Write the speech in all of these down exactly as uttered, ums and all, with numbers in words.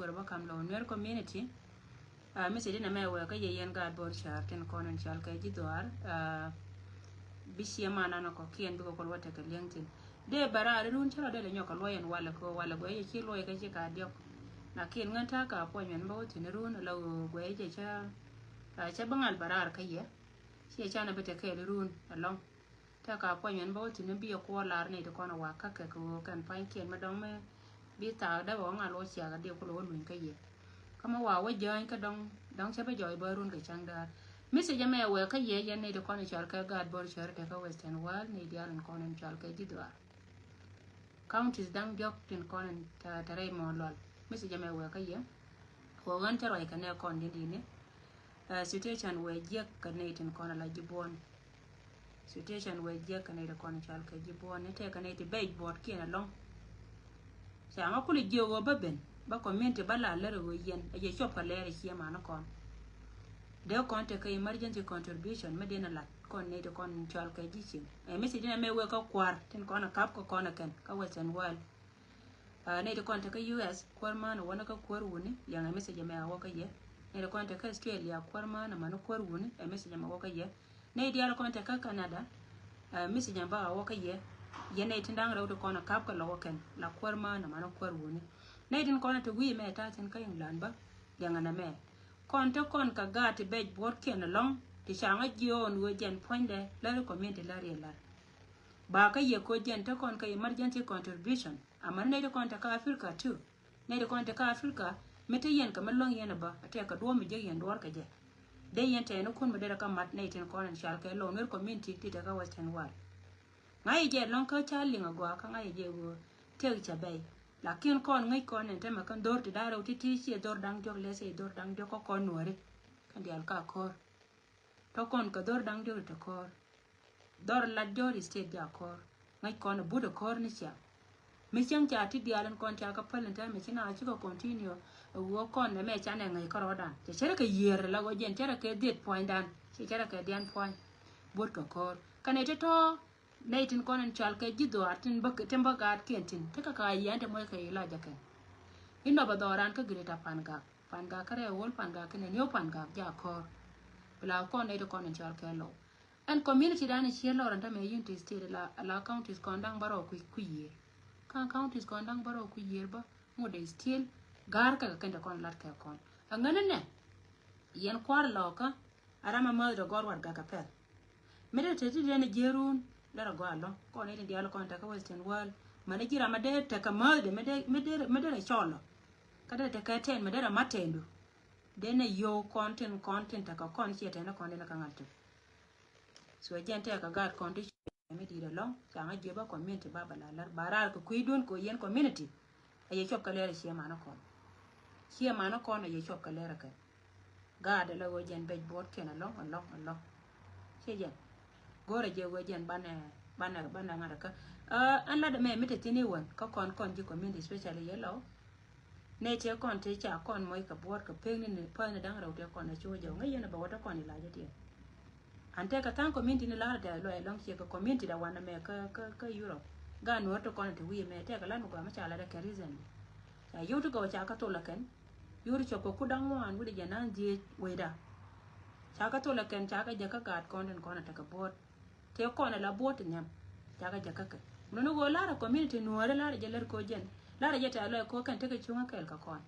Wër bä kam lɔ Nuer community. Message inɛ mɛ wɛ kä yɛ yɛn gaat Bor cär tin kɔn in cɔal kɛ ji̱ dhuaar. Bi ciɛ man an kɔkiɛn bikɛ kɔl wä tekɛ liɛŋ thin. Dee bɛ raar irun cä rɔ dee lɛ nyɔk kɛ luɔy ɛn walɛ kɛ walɛ guɛy cɛ ci luɔy kä ci ka diɔk. Lakin ŋän ta̱a̱ ka puɔ̱ny mɛn bä wä thin irun la ɣöö guɛy cɛ cä cä bä ŋal bɛ raar kä yɛ. Ciɛ canɛ bi tekɛɛl irun ɛlɔŋ. Tɛ ka puɔ̱ny mɛn bä wä thi̱n bi ɛ kuɔɔr lar ni ti kɔn ɛ wak kä kɛ kɛ ɣöö kɛn pa̱nykiɛn mi dɔ̱ŋ mi bi thaak dee bɛ wä ŋal wä ciak ɛ diɛ kulɛ wä luny kä yɛ. Kä mi wa wä jäny kä dɔ̱ŋ dɔ̱ŋ cɛ bä jɔɔc bä run kɛ cäŋ daar. Message ɛmɛ ɛ wɛɛ kä yɛ yɛn ni ti kɔn ɛ cɔal kɛ gaat Bor cär tɛ kä Western world ni diaal in kɔn in cɔal kɛ ji̱ dhuaar. Counties da̱ŋ diɔ̱k tin kɔn in tɛ rɛy mɔ lual. Message ɛmɛ ɛ wɛɛ kä yɛ. Wä ɣän cä ruac kɛ nɛ kɔn din dini. Situation wee jiäk kɛ nɛy tin kɔn ala ji̱ buɔ̱n. Situation wee jiäk kɛ nɛy tin kɔn cɔal kɛ ji̱ buɔ̱n ni tɛk kɛ nɛy ti bɛc buɔt kiɛn alɔŋ. Ca ŋa kuli jiök ɣöö bä ben bä community bä la lär ɣöö yɛn a jɛ cuɔp kɛ lɛɛr a cie man kɔn. Dee kɔn tekɛ emergency contribution mi den a lat kɔn nɛy ti kɔn cɔal kɛ ji̱ cieŋ. Ɛ message ni a mɛ wee kä kua̱r tin kɔn a kap kɛ kɔn a kɛn kä Western world. Nɛy ti kɔn te kä U S kuäär mään ɛ wä ni kä kuäär wuni, liɛŋɛ message ɛmɛ a wä kä yɛ. Nɛy ti kɔn te kä Australia kuäär mään ɛ mani kuäär wuni, ɛ message ɛmɛ a wä kä yɛ. Nɛy diaal kɔn te kä Canada, message ɛmɛ bä a wä kä yɛ. Yɛ nɛy tin da̱ŋ rɛw ti kɔn ɛ kap kä lɔ wä kɛn la kuäär mään ɛ mani kuäär wuni. Nɛy tin kɔn te wi̱i̱ mɛ ta̱a̱ tin kä England bä, liɛŋɛ nɛ mɛ. Kɔn te kɔn kɛ gaat ti bɛc buɔ̱tkiɛn ɛlɔ̱ŋ ti ca ŋä jiɔɔn ɣöö jɛn puɔ̱nydɛ lär community lär yɛ lär. Ba kä yɛ koc jɛn te kɔn kɛ emergency contribution. Amäni nɛy ti kɔn te kä Africa too. Nɛy ti kɔn te kä Africa mi te yɛn kɛ mi luäŋ yɛn ɛ bä a tɛk kɛ duɔ̱ɔ̱p mi jek yɛn duɔ̱ɔ̱r kɛ jɛ. Dee yɛn tɛɛni kun mi derɛ kä mat nɛy tin kɔn ɛn cal kɛ lo̱w Nuer community ti te kä Western world. Ŋa̱c yɛ jɛ lɔ̱ŋ kä ca liŋ a gɔaa kä ŋa̱c yɛ jɛ ɣöö tëk cɛ bɛy. Lakin kɔn ŋäc kɔn ɛn te mɛ kä dho̱r ti da̱ŋ rɛw ti ti ciɛ dho̱r da̱ŋ diɔ̱k lɛth i̱ dho̱r da̱ŋ diɔ̱k kä kɔn nuɔ̱ɔ̱ri. Kɛn diaal ka ko̱r. Tɔ kɔn kɛ dhɔr da̱ŋ diɔ̱k tɛ kɔr. Dhɔr lat jɔr state ja kɔr. Ŋäc kɔn but ɛ kɔr ni ciaŋ. Mi cieŋ ca ti diaal in kɔn ca kä päl in tɛmɛ ci na ci kɛ continue. Ɛ wä kɔn nɛ mɛ ca nɛ ŋäc kärɔɔdan cɛ cɛ rɛ kɛ yiër la wä jɛn cɛ rɛ kɛ dhiet puɔ̱nydan ci cɛ rɛ kɛ dian puɔ̱ny. But kɛ kɔr kɛnɛ ti tɔ̱. Nɛy tin kɔn in cɔal kɛ ji̱ dhɔaar tin bä tin bä gaatkiɛn tin tekɛ ka yiɛn te muɔckɛ ilajɛ kɛn. Inɔ bɛ dhɔran kä Greater Pangak. Pangak kä rɛɛ wol Pangak kä nɛ niw Pangak ja kɔr. Bi la kɔn nɛy ti kɔn in cɔal kɛ low. Ɛn community dan in ciɛ lɔr in tämɛ Unity State la la counties kɔn daŋ bärɔw kui̱ kui̱ yiër. Kaŋ counties kɔn daŋ bärɔw kui̱ yiër bä ŋut dee still ga̱r kɛ kɛ kɛn te kɔn lat kɛ kɔn. Aŋäni nɛ yɛn kua̱r lɔkä. A ram a mäth dɛ gɔr warɛgak kɛ pɛl. Mi dee te ti dee ni jiɛɛrun derɛ gɔaa lɔ kɔn ni ti diaal kɔn tekɛ Western world. Mani ji̱ ram a dee tekɛ mäth dee mi dee mi dee mi dee rɛ cɔl lɔ. Kä dee tekɛ tɛn mi dee rɛ mat tɛndu. Dee ni yio̱w kɔn tin kɔn tin tekɛ kɔn ciɛ tɛn kɔn dee ni kä ŋa̱l tuk. So jɛn tekɛ gaat kɔn ti mi di̱i̱t ɛlɔ̱ŋ ca ŋa jiɛ bä community ba bɛ la lär ba raar kɛ kui̱dun kɛ yɛn community. A yɛ cuɔp kɛ lɛr a ciɛ man kɔn. Ciɛ man kɔn a yɛ cuɔp kɛ lɛr a kɛ. Gaat a la ɣöö jɛn bɛc buɔt kiɛn alɔŋ alɔŋ alɔŋ. Ciɛ jɛn go̱o̱rɛ jɛ ɣöö jɛn banɛ banɛ banɛ ŋa̱t kä. Ɛn lat mɛ mi te thi̱n i̱ wän kä kɔn kɔn ji̱ community especially yɛ lɔ. Nɛ tiɛ kɔn te ca kɔn mɔc kɛ buɔt kɛ pek ni ni päth ni da̱ŋ rɛw tiɛ kɔn a cuɔ jɛ ŋäc yɛn a bɛ wä te kɔn ilacä tiɛ. An tɛkɛ tha̱a̱ŋ community ni la̱rä tɛ̈th lɔc ɛlɔ̱ŋ ciɛ kɛ community da wanɛ mɛ kä kä kä Europe. Gaat nuɔ̱ɔ̱r ti kɔn ti wi̱i̱ mɛ tɛkɛ la̱t mi gɔaa mi ca la̱t ɛ kɛn reason. Ca yio̱w ti gɔw ca kä thol ɛ kɛn. Yio̱w ti cɔp kɛ ku da̱ŋ ŋuan wi̱cdɛ jɛ na̱a̱n dhieec wecda. Ca kä thol ɛ kɛn ca kɛ jɛ kä gaat kɔn tin kɔn ɛ tekɛ buɔ̱ɔ̱t. Tëë kɔn ɛ la buɔ̱ɔ̱t ti nhiam. Ca kɛ jɛ kä kɛ. Mun ni ɣöö la̱rä community nuɔ̱ɔ̱ri la̱rä jɛ lät ko̱ jɛn. La̱rä jɛ tɛ̈th lɔc ko̱ kɛn tekɛ cuŋä kɛɛl kɛ kɔn.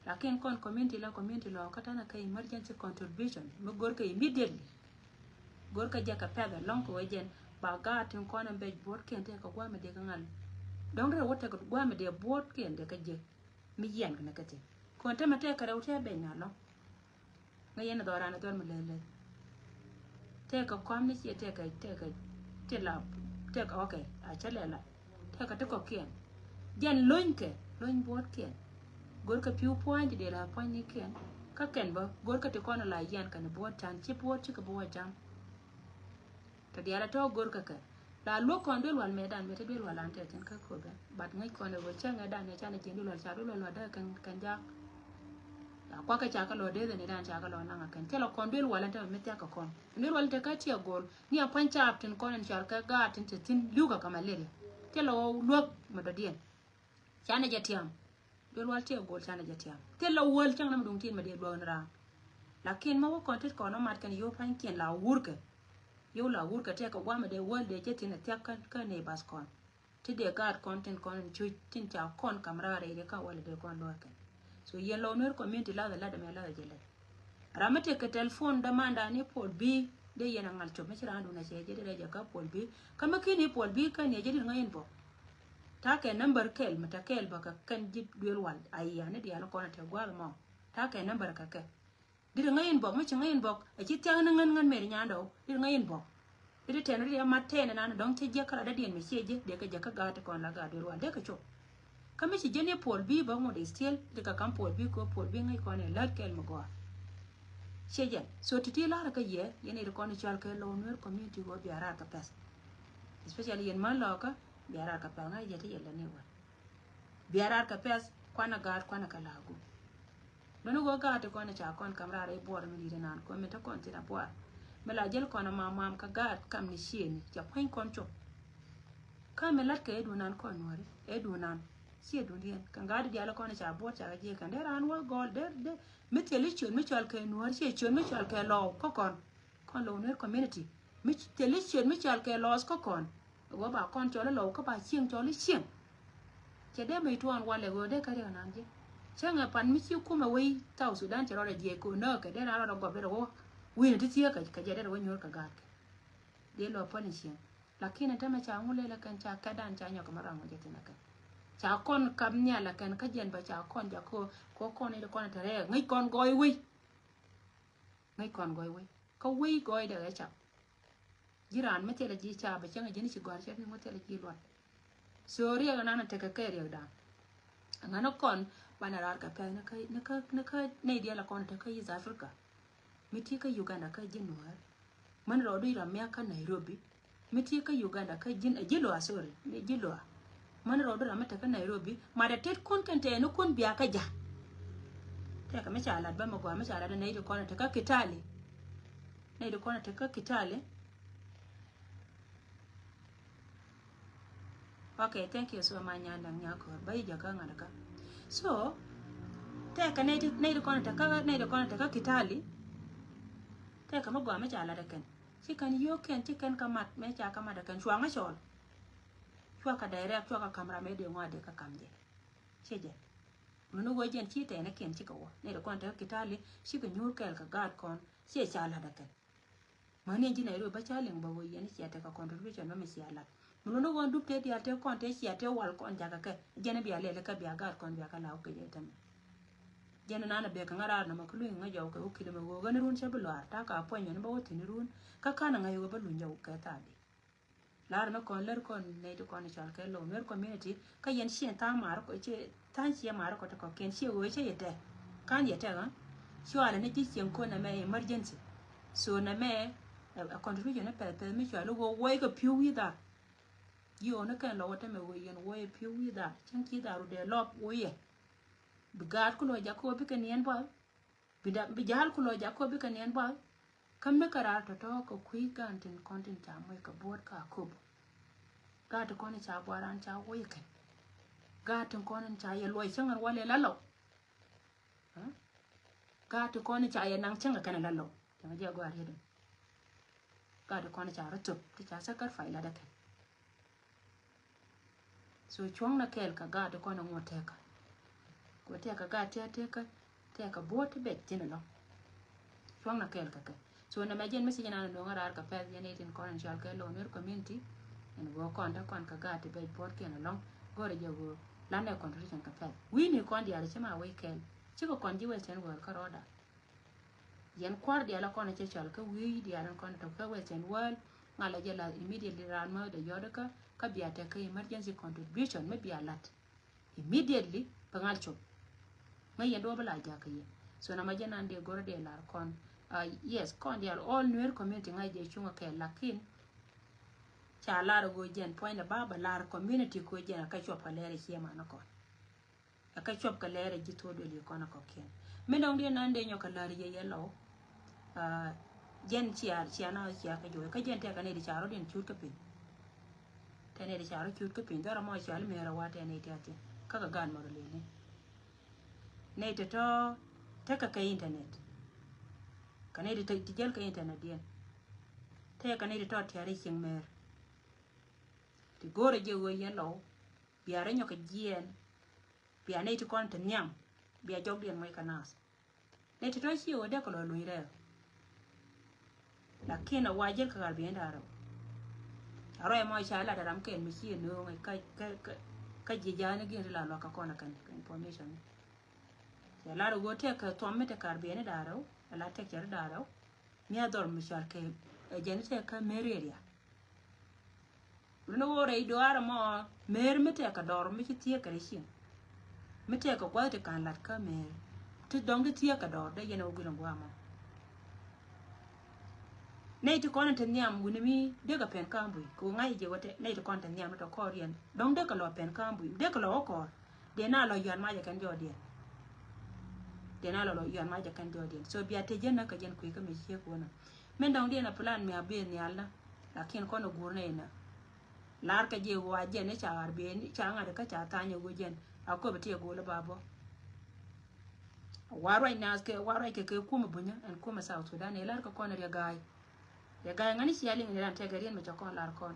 Lakin kɔn community la community lɔ kä tanɛ kä emergency contribution mi go̱rkɛ immediately. Go̱rkɛ jɛ kɛ pɛth ɛlɔ̱ŋ kɛ wee jɛn ba gaat tin kɔn ɛn bɛc buɔ̱tkiɛn tɛkɛ gua̱a̱mɛ dee kä ŋa̱l. Dɔ̱ŋ rɛw wä tɛkɛ gua̱a̱mɛ dee buɔ̱tkiɛn dee kä jiɛk mi yiɛn kɛ nɛ kä thi̱n kɔn tämɛ tɛkɛ rɛw tɛk bɛc na lɔ̱ŋ. Ŋäc yɛn dhɔran dhɔl mi lɛl lɛl. Tɛkɛ kɔm ni ciɛ tɛkɛ tɛkɛ ti la tɛkɛ okay a cä lɛ la. Tɛkɛ ti kɔkiɛn. Jɛn lony kɛ lony buɔt kiɛn. Go̱rkɛ pi̱w puɔ̱ny ti dee la puɔ̱ny ni kiɛn. Kä kɛn bä go̱rkɛ ti kɔn la yian kɛn buɔt can ci buɔt cikɛ buɔt jam. Tɔ diaal a tɔ̱ go̱rkɛ kɛ. La luɔk kɔn duel wal mɛ dan mɛ te duel wal an te tin kä ko̱bɛ. But ŋäc kɔn ɛ wä cäŋ ɛ dan ɛ can ɛ jiɛn duel wal ca duel wal wä dee kɛn kɛn jak. La kuak kɛ ca kä lɔ dee dhɛn ɛ dan ca kä lɔ naŋ a kɛn. Thilɛ kɔn duel wal an te mɛ thiak kɛ kɔn. Duel wal te kä tiɛ gol. Ni a pua̱ny caap tin kɔn in cal kɛ gaat tin te thin liuk a kɛ malaria. Thilɛ wä luäk mɛ dɔ̱diɛn. Canɛ jɛ tiam. Duel wal tiɛ gol canɛ jɛ tiam. Thil la wäl cäŋ na mi duŋ tin mɛ dee luäk ni raan. Lakin ma wä kɔn tit kɔn mat kɛn yio̱w pa̱ny kiɛn la wurkɛ. Yio̱w la wurkɛ tiɛ kɛ guamɛ dee wäl dee jɛ thin a thiak kä, kä ni bas kɔn. Ti dee gaat kɔn tin kɔn in cuc tin ca kɔn kam raar rɛy dee kä wäl dee kɔn luäk kɛn. So yɛn lɔ Nuer community lath a lat ɛmɛ lath a jɛ lɛt. Ram mi tëk kɛ telephone dämandan ni Paul Bee dee yɛn a ŋal cop mi ci raan dun a cɛ jɛ dee rɛy jɛ kä Paul Bee. Kä mi kin ni Paul Bee kä ni a jɛ dit ŋäc inbox. Ta̱a̱ kɛ number kɛl mi ta̱a̱ kɛl bä kɛ kɛn ji̱ duel wal a yia ni diaal kɔn a te gua̱a̱th mɔ. Ta̱a̱ kɛ number kɛ kɛ. Dit ŋäc inbox mi ci ŋäc inbox a ci thia̱k ni ŋän ŋän meri nyandɔ. Dit ŋäc inbox. Dit tɛn rit a mat tɛn nan dɔ̱ŋ ci jiäk kä la dadiɛn mi ciɛ ji̱ dee kɛ jiäk kä gaat ti kɔn la gaat duel wal dee kɛ cop. Kä mi ci jɛn i̱ Paul Bee bä ŋot i̱ still di kɛ kam Paul Bee kɛ Paul Bee ŋäc kɔn i̱ lät kɛɛl mi gɔaa. Ciɛ jɛn. So ti̱ti̱ la̱rä kä yɛ yɛn i̱ ti kɔn i̱ cɔal kɛ low Nuer community ɣöö bia raar kɛ pɛ̈th. Especially yɛn män lɔɔkä bia raar kɛ pɛ̈th ŋa̱c yɛ ti yɛ lät ni wä. Bia raar kɛ pɛ̈th kuanɛ gaat kuanɛ kɛ la̱a̱ku. Luni ɣöö gaat ti kɔn i̱ ca kɔn kam raar i̱ buɔɔr mi di̱t inan kɔn mi te kɔn thin a buɔɔr. Mi la jäl kɔn a mam mam kä gaat kam ni ciëëni ca pua̱ny kɔn cop. Kä mi la̱t kɛ i̱ dunan kɔn nuɔ̱ɔ̱ri i̱ dunan ciɛ dundiɛn kɛ gaat diaal kɔn i̱ ca buɔɔr ca kɛ jiɛ kɛn dee raan wä gɔɔl dee dee mi thil i̱ ciöt mi cɔal kɛ nuɔ̱ɔ̱ri ciɛ ciöt mi cɔal kɛ lɔw kä kɔn. Kɔn low Nuer community mi thil i̱ ciöt mi cɔal kɛ lɔɔth kä kɔn. Ɣöö ba kɔn cɔl i̱ lɔw kä ba cieŋ cɔl i̱ cieŋ. Cɛ dee mec tuɔɔn walɛ ɣöö dee kä riɛk nan ji̱. Cäŋɛ pan mi ci kumɛ wei South Sudan cɛ rɔɔdɛ jiɛc kɛ ɣöö nääkɛ dee raan rɔɔdɛ gɔp dee rɛ wä wi̱i̱ni ti thieekä kɛ jɛ dee rɛ wä nyuur kɛ gaatkɛ. Dee lɔ päl in cieŋ. Lakin ɛn tämɛ ca ŋu lelɛ kɛn ca kɛtdan ca nyɔk kɛ ma ram ŋu jɛ thin ɛ kɛn. Ca kɔn kap nhial ɛ kɛn kä jɛn bä ca kɔn jakä kɛ ɣöö kɔn i̱ ti kɔn ɛ te rɛɛk ŋäc kɔn gɔɔy wei. Ŋäc kɔn gɔɔy wei kä wei gɔɔydɛ ɣɛ cap. Ji̱ raan mi thilɛ ji̱ cap bɛ cäŋ ji̱ ni ci gɔ̱a̱r cɛ ni ŋu thilɛ ji̱ luɔt. So riɛk ɛnan tekɛ kɛ riɛkdan. Ɛŋa ni kɔn banɛ raar kɛ pɛth ni kä ni kä ni kä nɛy diaal ɛ kɔn tekɛ East Africa. Mi ti kä Uganda kä ji̱ nuäär. Män rɔɔdu i̱ ram miak kä Nairobi. Mi ti kä Uganda kä ji̱n ɛ ji̱ luaa, sorry, mi ji̱ luaa. Män rɔɔdu ram mi te kä Nairobi mat ɛ tet kun kɛn tɛɛni kun bia kä ja̱. Tɛkɛ mi ca lat bä mi gɔaa mi ca lat ɛ nɛy ti kɔn ɛ te kä Kitali. Nɛy ti kɔn ɛ te kä Kitali. Okay, thank you so much nyan daŋ nyakor ba yi jakä ŋa̱t kä. So tɛkɛ nɛy ti nɛy ti kɔn ɛ te kä nɛy ti kɔn ɛ te kä Kitali. Tɛkɛ mi gɔaa mi ca lat ɛ kɛn. Ci kɛn yio̱o̱k kɛn ci kɛn kä mat mëë ca kä mat ɛ kɛn cuaŋ ɛ cɔl. Cuakä direct cuakä ka̱m ram ëë dee ŋɔak dee kä ka̱m jɛ. Ciɛ jɛ. Muni wee jɛn ci tɛɛni kiɛn cikɛ wä ni dee kɔn te kä Kitali cikɛ nyuur kɛɛl kɛ gaat kɔn ciɛ ca la̱t ɛ kɛn. Mäni ji̱ Nairobi bä ca liŋ bä wee yɛn ciɛ tekɛ contribution mɛ mi cia la̱t. Muni wee dup te diaal te kɔn te cia te wal kɔn jakä kɛ jɛn bia lɛl kä bia gaat kɔn bia kä la̱w kɛ jɛ tämɛ. Jɛn nan a bek ŋa raar nɔmɔ kä luny ŋa jɔw kɛ wä kili mɛ wä ɣän run cɛ bi luaar ta̱a̱ ka puɔ̱ny mɛn bä wä thi̱n run kä kan ŋa yɛ wä bä luny jɔw kɛ thaadi. Lar mɛ kɔn lär kɔn nɛy ti kɔn cɔal kɛ low Nuer community kä yɛn ciɛ tha̱a̱ŋ mar kɔ ciɛ tha̱a̱ŋ ciɛ mar kɔ ti kɔ kiɛn ciɛ wä cɛ yɛ tɛ kan yɛ tɛ ɣä. Cɔalɛ ni ji̱ cieŋ kɔn ɛmɛ emergency. So nɛmɛ ɛ contribution ni pɛth pɛth mi cɔal i̱ wä wä ikɛ pi̱w wi̱i̱ dhar. Ji̱ ɣɔw ni kɛn lɔ wä tämɛ wä yɛn wä i̱ pi̱w wi̱i̱ dhar cäŋ ci dhar wä dee lɔp wä yɛ. Bi gaat ku lɔ jak kɛ wä bikɛ niɛn buath. Bi da bi ja̱a̱l ku lɔ jak kɔ bikɛ niɛn buath. Kä mi kɛ raar tɔ̱tɔ̱ kɛ kui̱ gaan tin kɔn tin ca moc kɛ buɔ̱ɔ̱t ka kobo. Gaat ti kɔn in ca buaran ca woc kɛn. Gaat tin kɔn in ca yɛ luɔc cäŋ in walɛ la lɔ. Gaat ti kɔn in ca yɛ naŋ cäŋ kɛn la lɔ. Cäŋ jɛ gɔaa riet in. Gaat ti kɔn in ca rɔ thop ti ca sacrifice la dɛ kɛn. So cuɔ̱ŋnɛ kɛɛl kɛ gaat ti kɔn ɛ ŋuɔ̱t tɛkä. Kɛ tɛkä gaat tɛkä tɛkä tɛkä buɔ̱t ti bɛc thin ɛlɔ̱ŋ. Cuɔ̱ŋnɛ kɛɛl kɛ kɛ. So nɛmɛ jɛn message nan nöŋä raar kɛ pɛth jɛn itin kɔn in cɔal kɛ low Nuer community. Ɛn ɣöö kɔn te kɔn kɛ gaat ti bɛc buɔ̱t kiɛn ɛlɔ̱ŋ. Go̱rɛ jɛ ɣöö lanɛ contribution kɛ pɛth wi̱i̱ni kɔn diaal ci ma wec kɛɛl. Cikɛ kɔn ji̱ Western world kä rɔɔda. Yɛn kua̱r diaal a kɔn a cɛ cɔl kä wi̱i̱ diaal in kɔn tɔk kä Western world. Ŋal a jɛ lath immediately raan mä dee yɔt kä kä bia tɛk kä emergency contribution mi bia la̱t immediately. Bä ŋal cop ŋä yɛn duɔ̱ɔ̱p la jakä yɛ. So na ma jɛ nan dee go̱r dee lar kɔn. Yes, kɔn diaal all Nuer community ŋa̱c jɛ cuŋ a kɛ lakin ca lar a go̱o̱ jɛn puɔ̱ny la ba bä lar community ko̱ jɛn a kä cuɔp kɛ lɛr a cie man a kɔn. Ɛ kä cuɔp kɛ lɛɛrɛ ji̱ thok duël yi kɔn ɛ kɔ̱kiɛn. Mi dɔ̱ŋ diɛ nan dee nyɔk kɛ la̱r yɛ yɛ lɔw. Jɛn cia cia na cia kɛ juɔc kä jɛn tɛkɛ nɛy di ca rɔ̱diɛn cut kä piny. Tɛ nɛy di ca rɔ̱ cut kä piny dhɔrɔ mɔ cia li mɛɛrɛ wa tɛ nɛy tɛthiɛn kä kɛ gan mɔr lili. Nɛy tɔ̱tɔ̱ tekɛ kɛ internet. Kɛ nɛy ti jäl kɛ internet diɛn. Tekɛ kɛ nɛy tɔ̱tɔ̱ tiari cieŋ mer. Ti go̱o̱rɛ jiɛ ɣöö yɛn lɔw bia rɛ nyɔk kɛ jiɛɛn. Bia nɛy ti kɔn ti nhiam. Bia jɔkdiɛn muɔc kɛ naath. Nɛy tɔ̱tɔ̱ ciɛ ɣöö dee kɛ lɔ luny rɛɛk. Lakin a wa jel kɛ ɣar biɛn da̱rɛ. A rɔy mɔ ca lat a ram kɛn mi ciɛ nööŋ kä kä kä kä jiɛ ja̱a̱n ni gi̱n ri la luak kä kɔn a kɛn kɛ information. Cɛ lar a ɣöö tɛk kɛ thuɔm mi te kar biɛn da̱rɛ a la tɛk cɛ ri da̱rɛ. Mi a dhɔr mi cal kɛ ɛ jɛn tɛk kä meri area. Rin wä rɛy dɔaar mɔ mer mi tɛk kɛ dɔr mi ci thiek kɛ rɛ cieŋ. Mi tɛk kɛ gua̱th ti kan lat kä mer ti dɔŋ ti thiek kɛ dɔr dee yɛn wä guil in gua̱a̱ mɔ. Nɛy ti kɔn in te nhiam wuni mi dee kɛ pɛn ka̱a̱m bui kɛ wä ŋa̱c jɛ wä tɛ nɛy ti kɔn te nhiam mi tɔ kɔɔr yɛn dɔŋ dee kɛ lɔ pɛn ka̱a̱m bui dee kɛ lɔ wä kɔɔr. Dee na lɔ yuan mac ɛ kɛn jɔɔdiɛn. Dee na lɔ lɔ yuan mac ɛ kɛn jɔɔdiɛn so bia te jɛn na kɛ jɛn kui̱ kä mi ciek wä na. Min dɔŋ diɛn a plan mi a bi nhial na. Lakin kɔn a guur nɛ inä. Lar kɛ jiɛ ɣɔaa jɛn i̱ ca ɣar biɛ i̱ ca ŋa̱t kä ca thany a ɣöö jɛn a köp a ti a go̱o̱l a ba bɔ. Wa ruac naath kɛ wa ruac kɛ kɛ kumɛ bunyä ɛn kumɛ South Sudan i̱ lar kɛ kɔn a riɛ ga̱a̱y. Riɛ ga̱a̱y ŋäni cia liŋ ni ran tɛkɛ riɛn mɛ ca kɔn lar kɔn.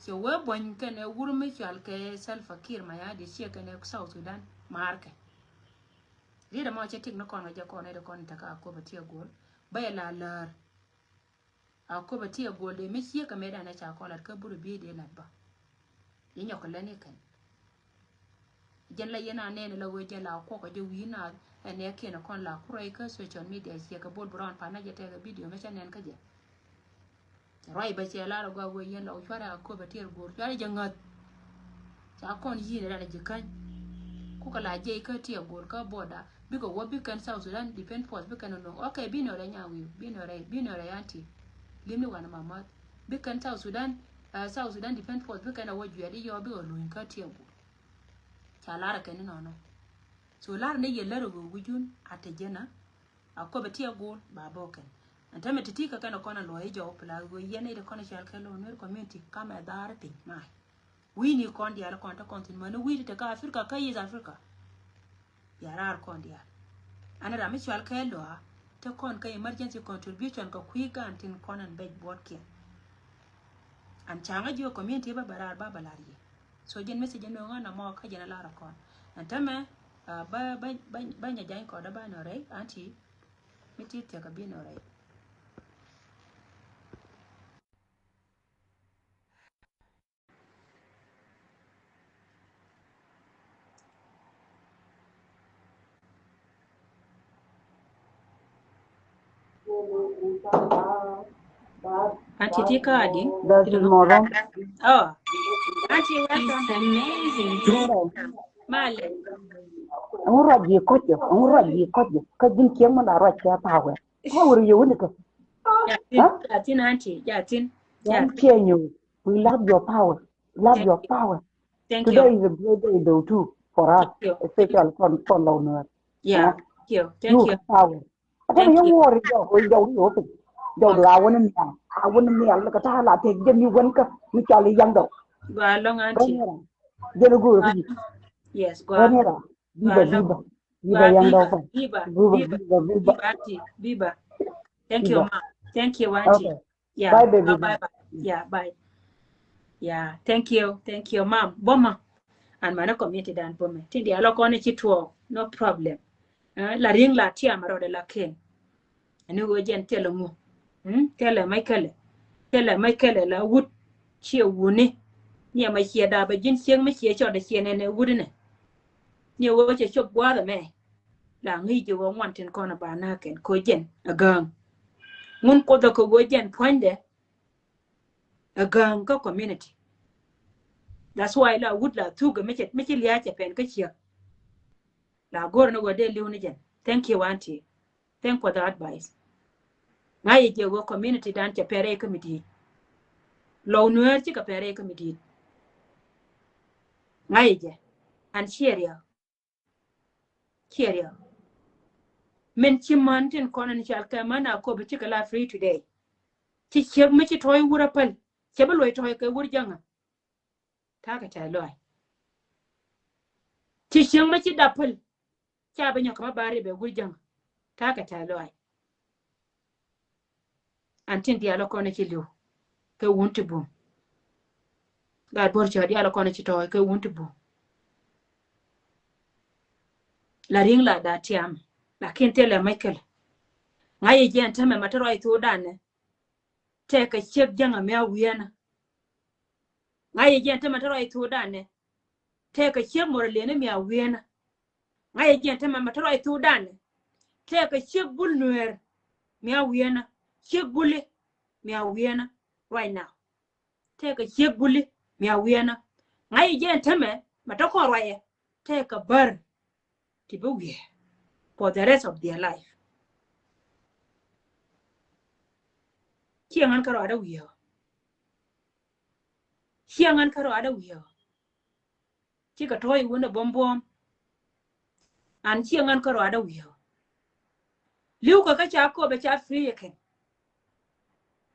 Cɛ wee buɔ̱ny kɛn ɛ wur mi cual kɛ Salva Kiir Mayardit ciɛ kɛn ɛ South Sudan maarkɛ. Riet ɛmɔ cɛ tik ni kɔn kɛ jɛ kɔn ɛ di kɔn tɛkä a köp a ti a go̱o̱l bä yɛ la lär. A köpɛ ti a guɔl dee mi ciek kɛ mëë danɛ ca kɔn lat kä burɛ biey dee lat bä. Yɛ nyɔk kɛ lɛn ikɛn. Jɛn la yɛn a nɛn la wee jɛ la kuɔk kɛ jɛ wi̱i̱ naath ɛn nɛ kiɛn kɔn la kurɛ ikä social media ciɛ kɛ bol brown pan na jɛ tɛkɛ video mɛ cɛ nɛn kä jɛ. Ruac bä cɛ lar a gua wee yɛn la wee cuarɛ a köpɛ ti a guɔl cuarɛ jɛ ŋäth. Ca kɔn yi̱n ran a ji̱ käny. Kukɛ la jiɛc kä ti a go̱o̱r kä border bikɛ wä bikɛn South Sudan Defense Force bikɛn a lo̱ŋ. Okay, bi nɔ rɛ nyawi̱i̱ bi nɔ rɛ bi nɔ rɛ yan ti. Lim ni wanɛ mamäth bikɛn South Sudan, uh, South Sudan Defense Force bikɛn a wä juɛt i̱ yɔ bikɛ lo̱ny kä ti a go̱o̱r. Ca lar a kɛn ni nɔnɔ. So lar ni yɛ lär a go̱o̱r wi̱cun a te jɛn a a köpɛ ti a go̱o̱r ba bä kɛn. Ɛn tämɛ ti ti kä kɛn a kɔn a luɔ̱c i̱ jɔw pla go̱o̱r yɛn i̱ ti kɔn a cɔal kɛ lo̱ŋ nuer community kamɛ dhaar piny mac. Wi̱i̱ni kɔn diaal kɔn te kɔn thi̱n mäni wi̱i̱ni te kä Africa kä East Africa. Bia raar kɔn diaal. Ani ram mi cual kɛ lɔa te kɔn kä emergency contribution kä kui̱ gan tin kɔn an bec buɔt kiɛn. An caŋä jiö community ba bɛ raar ba bɛ lar yɛ. So jɛn message ni ŋän amɔ kä jɛn a lar kɔn. An tämɛ, uh, ba ba ba ba nya jany kɔda ba nɔ rɛy anti mi ti thiɛ kä bi nɔ rɛy. Auntie ti kaadi. That is more wrong. Oh. Auntie, welcome. It's amazing. Male. Ŋu ruac yi kɔc yi, ŋu ruac yi kɔc yi. Kä ji̱n kiɛŋ mɛ la ruac kɛ power. Power yi wuni kɛ. Jatin, jatin, auntie, jatin. Yan kiɛŋ yi. We love your power. Love your power. Thank you. Today is a great day though too for us, especially kɔn kɔn Lɔw Nuer. Yeah, thank you. Thank you. Power. Kä yɛ wä ri jɔw ri jɔw ri jɔw piny. Jɔw ri a wä ni nhial a wä ni nhial ni kɛ ta̱a̱ la tëk jɛ mi wän kä mi cɔal i̱ yaŋ dɔw. Gua lɔŋ auntie. Jɛ ni go̱o̱r kä ji̱. Yes, gua. Biba, biba, biba yaŋ dɔw piny. Biba, biba, biba, biba. Thank you, ma. Thank you, auntie. Yeah. Bye, baby. Bye, bye. Yeah, bye. Yeah, thank you, thank you, ma'am. Boma. An manɛ community dan boma. Tindi alɔ kɔn ci tuɔ, no problem. Eh, la riŋ la tiam rɔdɛ la ken. Ani wee jɛn tɛlɛ ŋu. Hmm? Tɛlɛ mɛ kɛlɛ. Tɛlɛ mɛ kɛlɛ la wut. Ciɛ wuni. Niɛ mɛ ciɛ da bɛ ji̱n cieŋ mɛ ciɛ cɔt dɛ ciɛ nɛnɛ wut inɛ. Niɛ wee cɛ cop gua̱a̱th ɛmɛ. La ŋi̱i̱c jɛ wä ŋuan tin kɔn a ba na̱a̱ kɛn ko jɛn a gääŋ. Ŋun Kuoth a kɛ wä jɛn puɔ̱nydɛ a gääŋ kä community. That's why la wut la thuk mi cɛ mi ci lia̱a̱ cɛ pɛn kä ciek. La go̱r ni wä dee li̱w ni jɛn. Thank you, auntie. Thank for the advice. Ŋa̱c jɛ wä community dan cɛ pɛrɛ kä mi di̱i̱t. Lɔw Nueer cikɛ pɛrɛ kä mi di̱i̱t. Ŋa̱c jɛ. An ciɛ riɛk. Ciɛ riɛk. Min ci män tin kɔn in cal kɛ män a kop cikɛ la free today. Ci ciek mi ci tɔ̱ɔ̱c wur a päl. Cɛ bi luɔc tɔ̱ɔ̱c kɛ wur jäŋä. Ta̱a̱ kɛ tɛ̈th lɔaac. Ci ciek mi ci dap päl. Ca bi nyɔk kɛ ma ba ri bɛ wur jäŋ. Ta̱a̱ kɛ tɛ̈th lɔaac. An tin diaal ɔ kɔn ci li̱w kɛ wun ti bum. Gat buɔr cä diaal ɔ kɔn ci tɔɔy kɛ wun ti bum. La ri̱ŋ la da tiam. Lakin thilɛ mec kɛl. Ŋa̱c yɛ jiɛn tämɛ ma te ruac thokdan nɛ. Tɛkɛ ciek jäŋ a mi a wiɛnä. Ŋa̱c yɛ jiɛn tämɛ te ruac thokdan nɛ. Tɛkɛ ciek mor a leni mi a wiɛnä. Ŋa̱c yɛ jiɛn tämɛ ma te ruac thokdan nɛ. Tɛkɛ ciek bul nuɛɛr mi a wiɛnä. Ciek buli mi a wiɛnä right now. Tɛkɛ ciek buli mi a wiɛnä. Ŋa̱c yɛ jiɛn tämɛ ma te kɔn ruacɛ. Tɛkɛ bär ti bi wiɛ for the rest of their life. Ciɛ ŋän kä ruacdä wiɛ. Ciɛ ŋän kä ruacdä wiɛ. Cikɛ tɔ̱ɔ̱c wun ɛ buɔ̱m buɔ̱m. An ciɛ ŋän kä ruacdä wiɛ. Li̱w kɛ kä ca köpɛ ca free yɛ kɛn.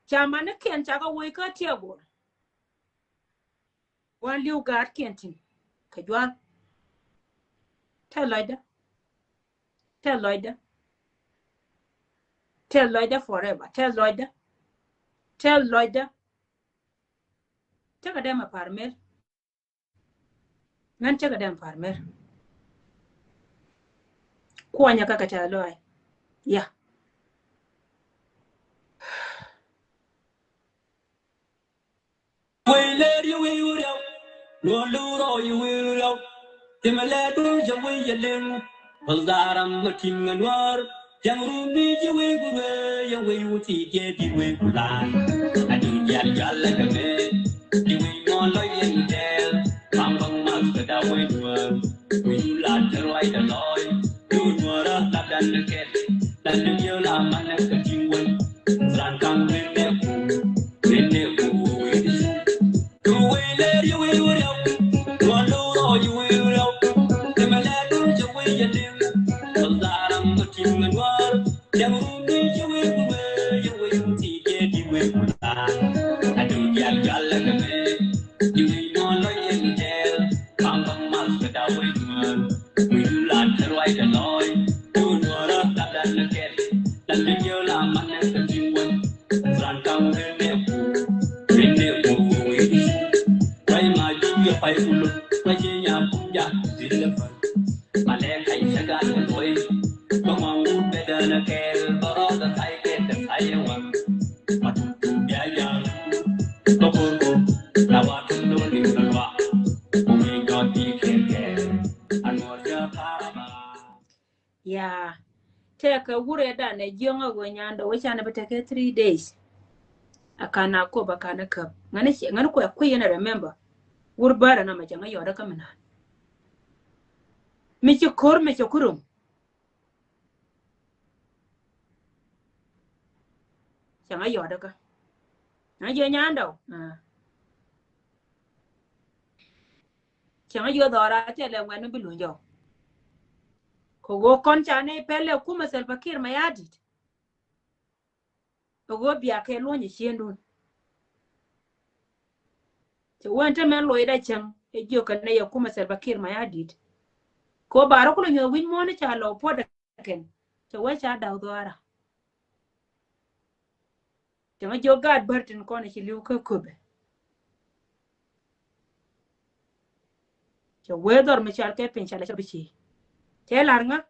Ca man ni kɛn ca kä woc kä tiɛ gol. Wan li̱w gaat kiɛn tin kɛ jual. Tɛth lɔcdä. Tɛth lɔcdä. Tɛth lɔcdä forever. Tɛth lɔcdä. Tɛth lɔcdä. Cä kɛ dɛm a par mel. Ŋän cä kɛ dɛm par mel. Kuɔnyä kä kɛ tɛth lɔaac. Ya. Wei lɛr yɛ wei wuriaw, nuɔr lurɔ yɛ wei wuriaw. Timɛ lɛ dun jɛ wei yɛ liŋ, bal daram ma tim ŋa nuɔr. Tiɛŋ runi yɛ wei gurɛ, yɛ wei wuti jɛ di wei gulan. Adi jal jal lɛ kɛ mɛ, di wei mɔ lɔ yɛ ni tɛl. Kam bang mas kɛ da wei nuɔr, wei la tɛl wai da lɔy. Yu nuɔr la dan kɛ, dan yɛ la man kɛ tim wei. Ran kam rin ne ku, rin ne ku wei. Ya, tɛkɛ wurɛ danɛ jiɔŋ a ɣöö nyandɛ wee canɛ bi tekɛ three days. A kan a kop a kan a käp. Ŋäni kuɛ kui̱ yɛn a remember. Wur bärä na mɛ cɛ ŋä yɔt a kä mi naan. Mi ci ko̱r mi cɛ kurum. Cɛ ŋä yɔt a kä. Ŋä jiɛ nyandɛ wee. Cäŋ a jiɔ dhɔra thilɛ ŋuɛn mi bi luny jɔw. Kɛ ɣöö kɔn ca nɛy pɛlɛ kumɛ Salva Kiir Mayardit. Kɛ ɣöö bia kɛ luɔ̱ny ɛ ciendun. Cɛ wen te mɛn loc da cäŋ ɛ jiök kɛ nɛy ɛ kumɛ Salva Kiir Mayardit. Kɛ ɣöö ba rɔ kulɛ nyuɔth wi̱c muɔ̱ɔ̱n ca lɔ puɔ̱t ɛ kɛn. Cɛ wee ca da̱w dhɔra. Cɛ ŋä jiök gaat bär tin kɔn ci li̱w kä köpɛ. Cɛ wee dhɔr mi cal kɛ piny ca la cɛ bi ci. Cɛ lar ŋä.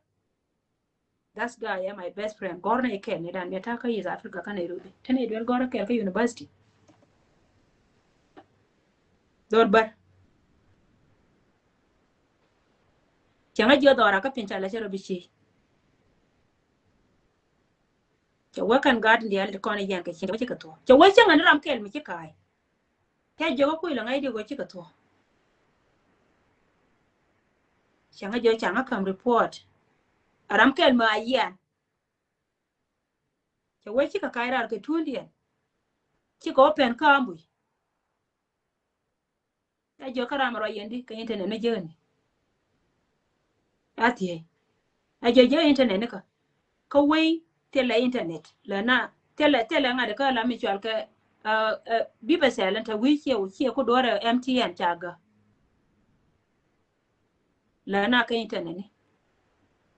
That guy, yeah, my best friend. Gɔr ni kɛl ni dan mi ta̱a̱ kä East Africa kä Nairobi. Te ni duel gɔr kɛl kä university. Dhɔr bär. Cɛ ŋä jiök dhɔra kä piny ca la cɛ rɔ bi ci. Cɛ wee kɛn gaat in diaal ti kɔn i̱ yɛn kɛ cieŋ cɛ wee cikɛ thuɔ̱k. Cɛ wee cieŋ ɛn ram kɛl mi ci ka̱a̱c. Tɛ jiök ɛ kui̱ lɛ ŋäc di ɣöö cikɛ thuɔ̱k. Cɛ ŋä jiök ca ŋä ka̱m report. Ɛ ram kɛl mi a yian. Cɛ wee cikɛ ka̱a̱c raar kɛ tuundiɛn. Cikɛ wä pɛn kä ambush. A jiök kä ram rɔ yɛn di kɛ internet ni jiäkni. A thiec. A jiök jiäk internet ni kä. Kä wei thilɛ internet. Lɛ na thilɛ, thilɛ ŋa̱t kä la mi cual kɛ, uh, uh, bibɛ sɛl ɛn te wi̱i̱ ciɛ, ciɛ ku duɔrɛ M T N ca gä. Lɛ na kä internet ni.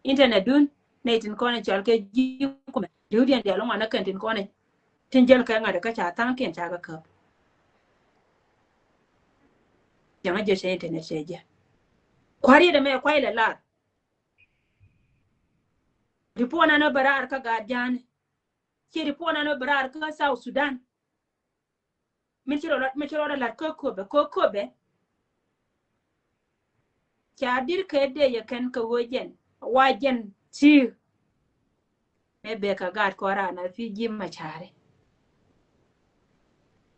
Internet dun nɛy tin kɔn cɔal kɛ ji̱ kumɛ. Li̱w diɛn diaal ŋuan ɛ kɛn tin kɔn tin jäl kɛ ŋa̱t kä ca tha̱a̱ŋkiɛn ca kɛ käp. Jaŋä jɛ cɛ internet cɛ jɛ. Kua̱r yet ɛmɛ kuay lɛ lar. Report nan ɔ bɛ raar kä gaat ja̱a̱ni. Ci report nan ɔ bɛ raar kä South Sudan. Min ci rɔ, min ci rɔ lat kä Köpɛ, kä Köpɛ. Ca dir kɛ dee yɛ kɛn kɛ ɣöö jɛn wa jɛn ti. Mɛ bɛ kɛ gaat kɔra na fi ji̱ ma cari.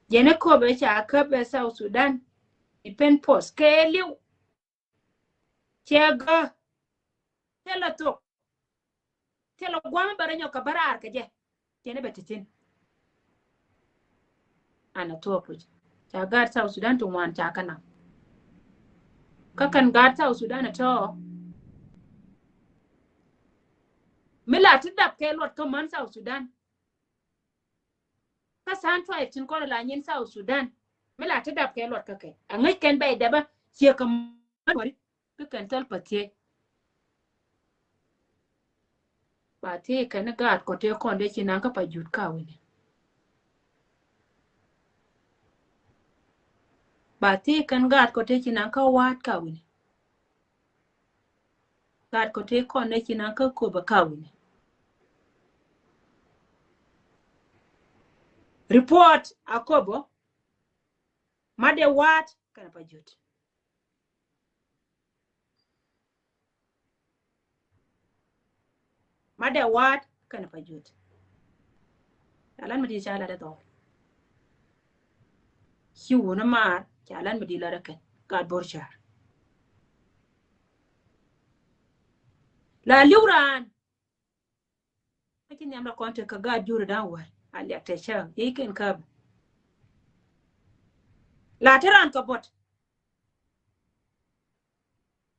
Jɛn ɛ Köpɛ ca käp ɛ South Sudan. I pen post kɛ liw. Cɛ gä. Thilɛ thok. Thilɛ gua̱a̱m bɛ rɔ nyɔk kɛ bä raar kɛ jɛ. Tiɛn bɛ ti thi̱n. An a thuɔ̱k puc. Ca gaat South Sudan ti ŋuan ca kɛ nam. Kä kɛn gaat South Sudan a tɔɔ. Mi la ti dap kɛ luɔt kä män South Sudan. Kä san tuay tin kɔn la nyin South Sudan. Mi la ti dap kɛ luɔt kä kɛ. A ŋäc kɛn bɛ dɛbä ciɛ kɛ män wari. Kä kɛn thil pa thiec. Ba thiec kɛn gaat kɔ tëë kɔn dee ci naŋ kä pa jut ka wini. Ba thiec kɛn gaat kɔ tëë ci naŋ kä wa̱a̱t ka wini. Gaat kɔ tëë kɔn dee ci naŋ kä Köpɛ ka wini. Report a Köpɛ. Ma dee wa̱a̱t kɛn pa jut. Ma dee wa̱a̱t kɛn pa jut. Ca lan mi di ca lat ɛ dhɔr. Ci wun maar ca lan mi di lat ɛ kɛn gaat Bor Car. La liw raan. Kä ci nhiam la kɔn te kä gaat juri da̱ŋ wär a liak te cäŋ i̱ ken käp. La te raan kɛ buɔt.